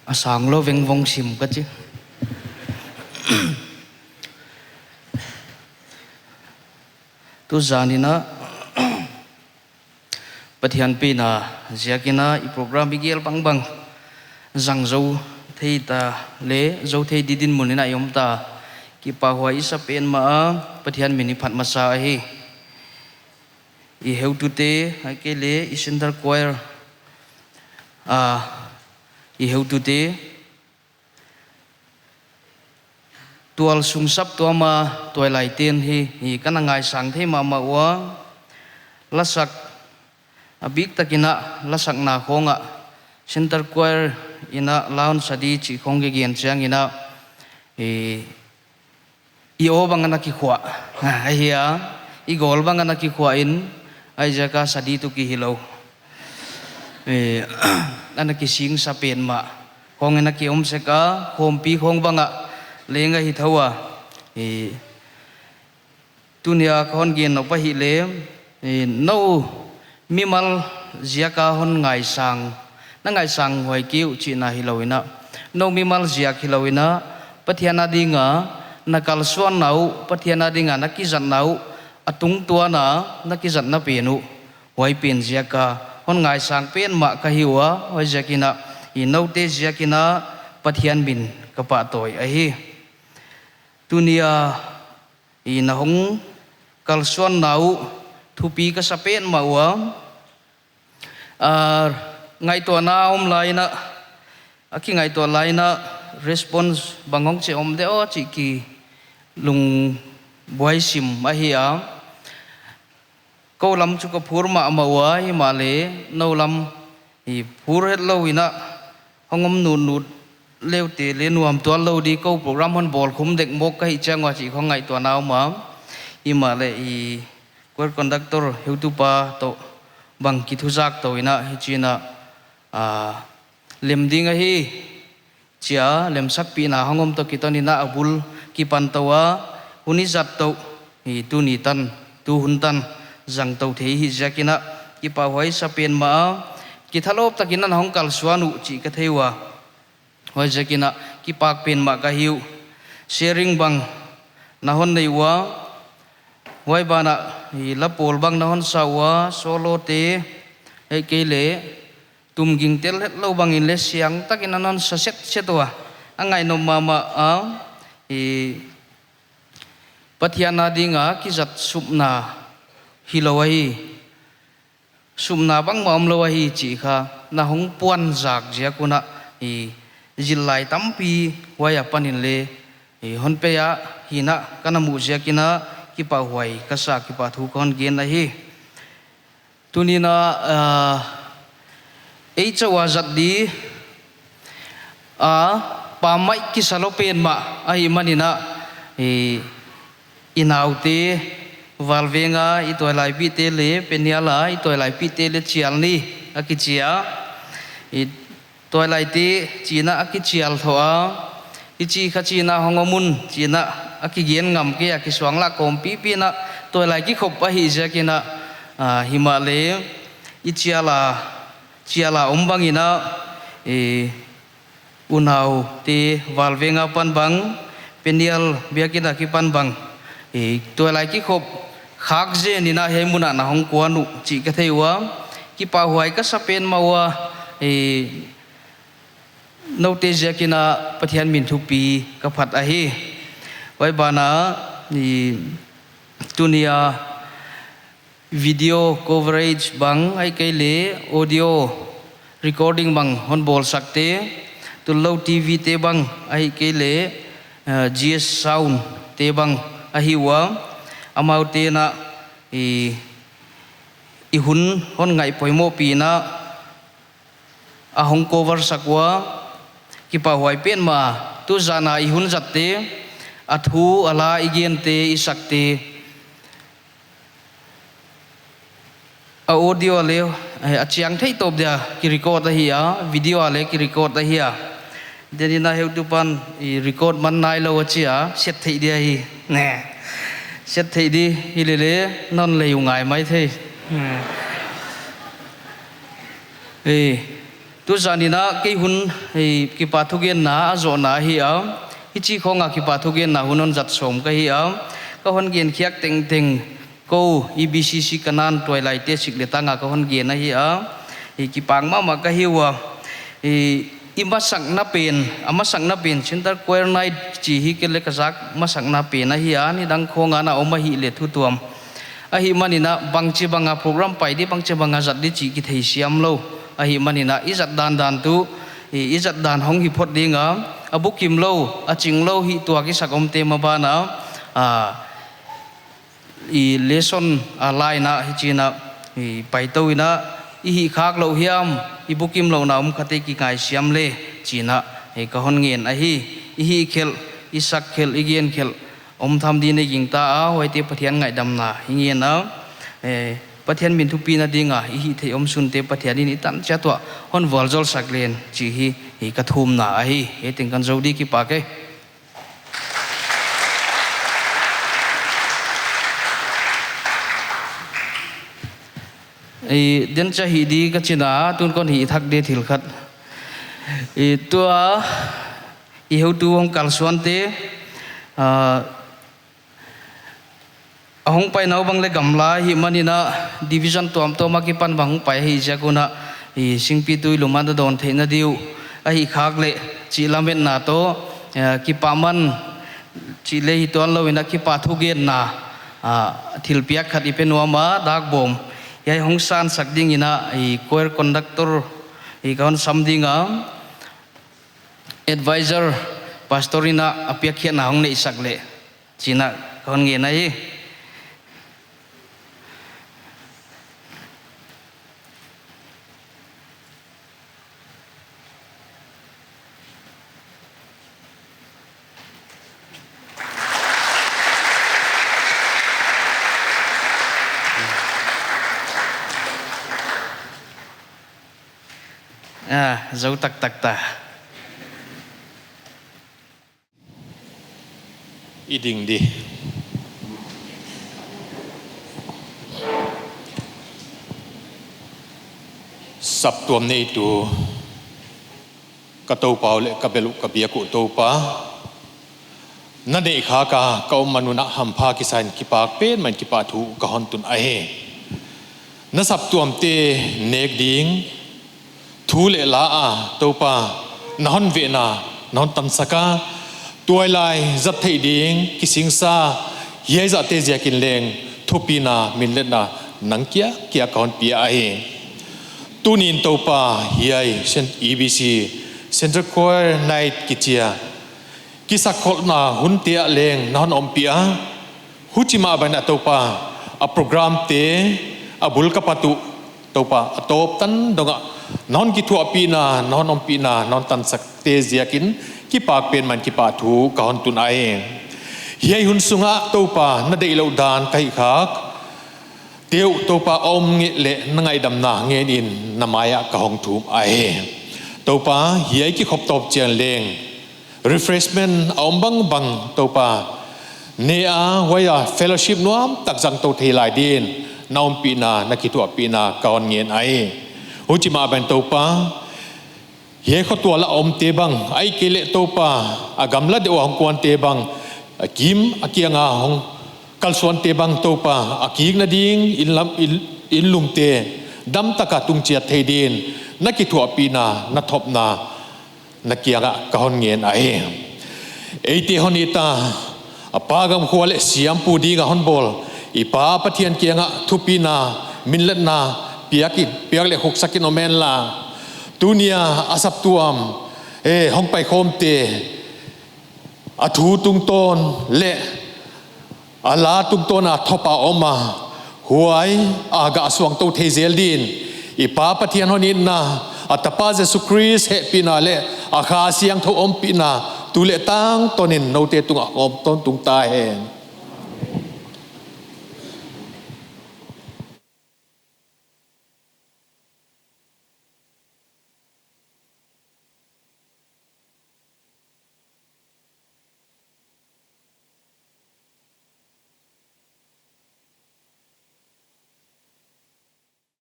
A sang lou veng vong sim ka chi. Tuzan in a Pathian pen a ziak in a i program i gel bangbang zang zou thei ta leh, zou thei di dinmun in a i om ta. Kipahhuai i sa pen mah a, Pathian min i phat masa ahi. I heutute, ahihkeileh i centre choir a i heutute, tualsung saptuam a tuailaite'n hi, hi ka na ngaisang thei mahmah ua. Lasak a biktak in a lasakna khong ah centre choir in a lounge a di chih khong ka gen chiang in a, i, i aw bang ana kikhuah. Ahi a, i gol bang ana kikhuah in, huaiziak a sa di tuh ki hilou. Eh, ana kisingsa pen mah. Khong in a ki om sek a, khawmpi khong bang ah leng ahi thou a. Eh, tuni a ka hon gen nop ahihleh, eh, nou mimal ziak a hon ngaisang, na ngaisang huai kei uh chihna hilou in a, nou mimal ziak hilou in a, Pathian a ding a na kalsuanna uh, Pathian a ding a na kizatna uh, a tungtuan a na kizatna pen uh, huai pen ziak a hon ngaisang pen mah ka hi ua. Huaiziak in a, i noute ziak in a Pathian min ka pahtawi ahi. Tuni a i na hong kalsuanna uh thupi ka sa pen mah ua. Ah, ngaihtuahna om lai in a, a kingaihtuah lai in a response bang hong chi om de aw chih ki lungbuai sim ahi a. Kou lam chu ka phur mahmah ua, himahleh nou lam i phur hetlou in a hong om nutnut le uh te leh nuam tuan lou di, kou program hon bawl khum dek mawk ka hih chiang ua chih khong ngaihtuahna om a. Himahleh i choir conductor heutupa toh bang kithuzak tou in a hichi in a, ah, lem ding ahi chia lemsakpihna hong om toh kiton in a, a bul kipan tou a, hun i zat toh, i tuni tan, tu hun tan zang tou thei hi ziak in a kipahhuai sa pen mah a. Kithalawp tak in a na hong kalsuan uh chih ka thei ua. Huaiziak in a kipak pen mah ka hi uh. Sharing bang na hon nei ua, huai ban ah i la pawl bang na hon sa ua, solo te, ahihkeileh tumging tel hetlou bang in leh siang tak in a na hon sa setset ua. A ngaihnop mahmah a, i Pathian a ding a kizat supna hilou ahi, supna bangmah omlou ahi chih kha na hong puanzak ziak un a, i zillai tampi huai apan in leh i hon pe a, hi in a ka na muh ziak in a kipahhuai ka sa, kipahthu ka hon gen ahi. Tuni in a, ah, ei chauh a zat di a, pammaih kisa lou pen mah ahihman in a, i, i naute, Valveng a i tuailaipihte leh Peniel a i tuailaipihte leh chial ni a kichi a. I tuailaite chih in a kichial thou a, hichi kha chihna hong om un chih in a kigen ngam kei a, kisuanglah kawmpipi in a tuailai kikhop ahih ziak in a, ah, himahleh i chial a, chial a om bang in a, eh, unaute Valveng apan bang, Peniel biakin akipan bang, eh, tuailai kikhop khak zen in a hiai mun ah na hong kuan uh chih ka thei ua, kipahhuai ka sa pen mah ua, eh, noute ziak in a Pathian min thupi ka phat ahi. Huai ban ah, i, tuni a video coverage bang ahihkeileh audio recording bang hon bawlsakte, Tullo T V te bang ahihkeileh, eh, G S Sound te bang ahi ua, amaute in a i, i hun hon ngaih poimohpih in a, a hong cover sak ua, kipahhuai pen mah. Tuzan a i hun zatte, a thu a la i gente, i sakte, a audio a leh, eh, a chiang thei tawp dia ki record ahi a, video a leh ki record ahi a. Tuni in a heutupan i record man nailou a chi a, set theih dia hi. Neh. Set theih di hi leh leh, non lei uh ngai maithei. Neh. Eh. Tuzan in a kei hun, eh, kipahthugenna a zohna ahi a. Hichi khong a kipahthugenna hun hon zat sawm ka hi a. Ka hon gen khiak tengteng kou E B C C Kanan tuailaite sik leh tang a ka hon gen ahi a. Eh, kipak mahmah ka hi ua. Eh, i masakna pen, a masakna pen Centre Choir Night chih hi kei leh ka zak masakna pen ahi a. Nidang khong a na om ahih leh thu tuam. Ahihman in a bangchi bang a program pai di, bangchi bang a zat di chih kitheisiam lou. Ahihman in a i zat dandan tuh, i, i zat dan hong hi phot ding a, a bukim lou, a ching lou hih tuak i sak omte maban a, a, i lesson a la in a hichi in a, i paitou in a, i hih khak louh hiam, i bukim louhna om khat e kingaisiam leh, chi in a, i ka hon ngen ahi, i hih khelh, i sak khelh, i gen khelh, om tham di nei gingta a, huaite Pathian ngaihdamna hi ngen a, eh, Pathian min thupina ding a, i hih theih omsunte Pathian in i tan chiat uah hon vualzawl sak leng chih hi, hi ka thumna ahi, hi teng kan zou di, kipak e. I, den cha hi di ka chih na, tun kon hih thak di thil khat. I, tua, i heutu hong kalsuante, ah, a hong pai nau bang leh gamla ahihman in a division tuamtuam a kipan bang hong pai ahih ziak un a, i singpi tui lum a dawn theihna di uh ahih khak leh chih lametna toh, eh, kipaman chih leh hi tuan lou in a kipahthugenna, ah, thilpiak khat i pe nuam a, dak bawm. Hiai hong sansak ding in a, i choir conductor, i ka hon sam ding a, advisor, pastor in a, a piakkhiatna hong neihsak leh. Chi in a ka hon ngen ahi. Ah, zou taktak ta. I ding di. Saptuam neitu, ka Toupa uh leh ka bel uh ka biak uh Toupa, na neih khak a ka om man un a hampha kisa in kipak pen mah in kipahthu ka hon tun ahi. Na saptuamte nek ding thu leh la a, Toupa, na hon vehna, na hon tansak a, tuailai zat theih ding kisingsa, hiai zahte ziakin leng thupina, minletna nang kiang, kiang ka hon pia ahi. Tuni'n Toupa, hiai Cen-, E B C Centre Choir Night kichi a, kisakkholhna hunte ah leng na hon ompih a, huchi mah bang in a Toupa, a programte, a bul ka pat uh Toupa, a tawp tan dong ah na hon kithuahpihna, na hon ompihna, na hon tansakte ziakin kipak pen mah in kipahthu ka hon tun ahi. Hiai hun sung ah Toupa, na deihlouh dan ka hih khak te uh Toupa, a om nget leh na ngaihdamna ngen in na mai ah ka hong thum ahi. Toupa, hiai kikhop tawp chiang leng refreshment a om bangbang Toupa, ne a, huai a fellowship nuam tak zang tou thei lai din na ompihna, na kithuahpihna ka hon ngen ahi. Huchi mah bang in Toupa, hiai khotual a omte bang, ahihkeileh Toupa, a gamla deuh a hong kuante bang, a kim a kiang a hong kalsuante bang Toupa, a kikna ding inn lam, inn, inn lumte damtak a tung chiat thei din na kithuahpihna, na thopna na kiang ah ka hon ngen ahi. Eite hon it a, a pa gam khua leh siampu ding a hon bawl i Pa Pathian kiang ah thupina, minletna piak in, piak leh khuksak in om hen la. Tuni a a saptuam, eh, hong paikhawmte, a thu tungtawn leh a la tungtawn a thop a om a, huai a gah suangtou thei zel din i Pa Pathian hon itna, a Tapa Jesu Khrist hehpihna leh a Kha Siangthou ompihna tu leh tangtawn in noute tung ah om tawntung ta hen.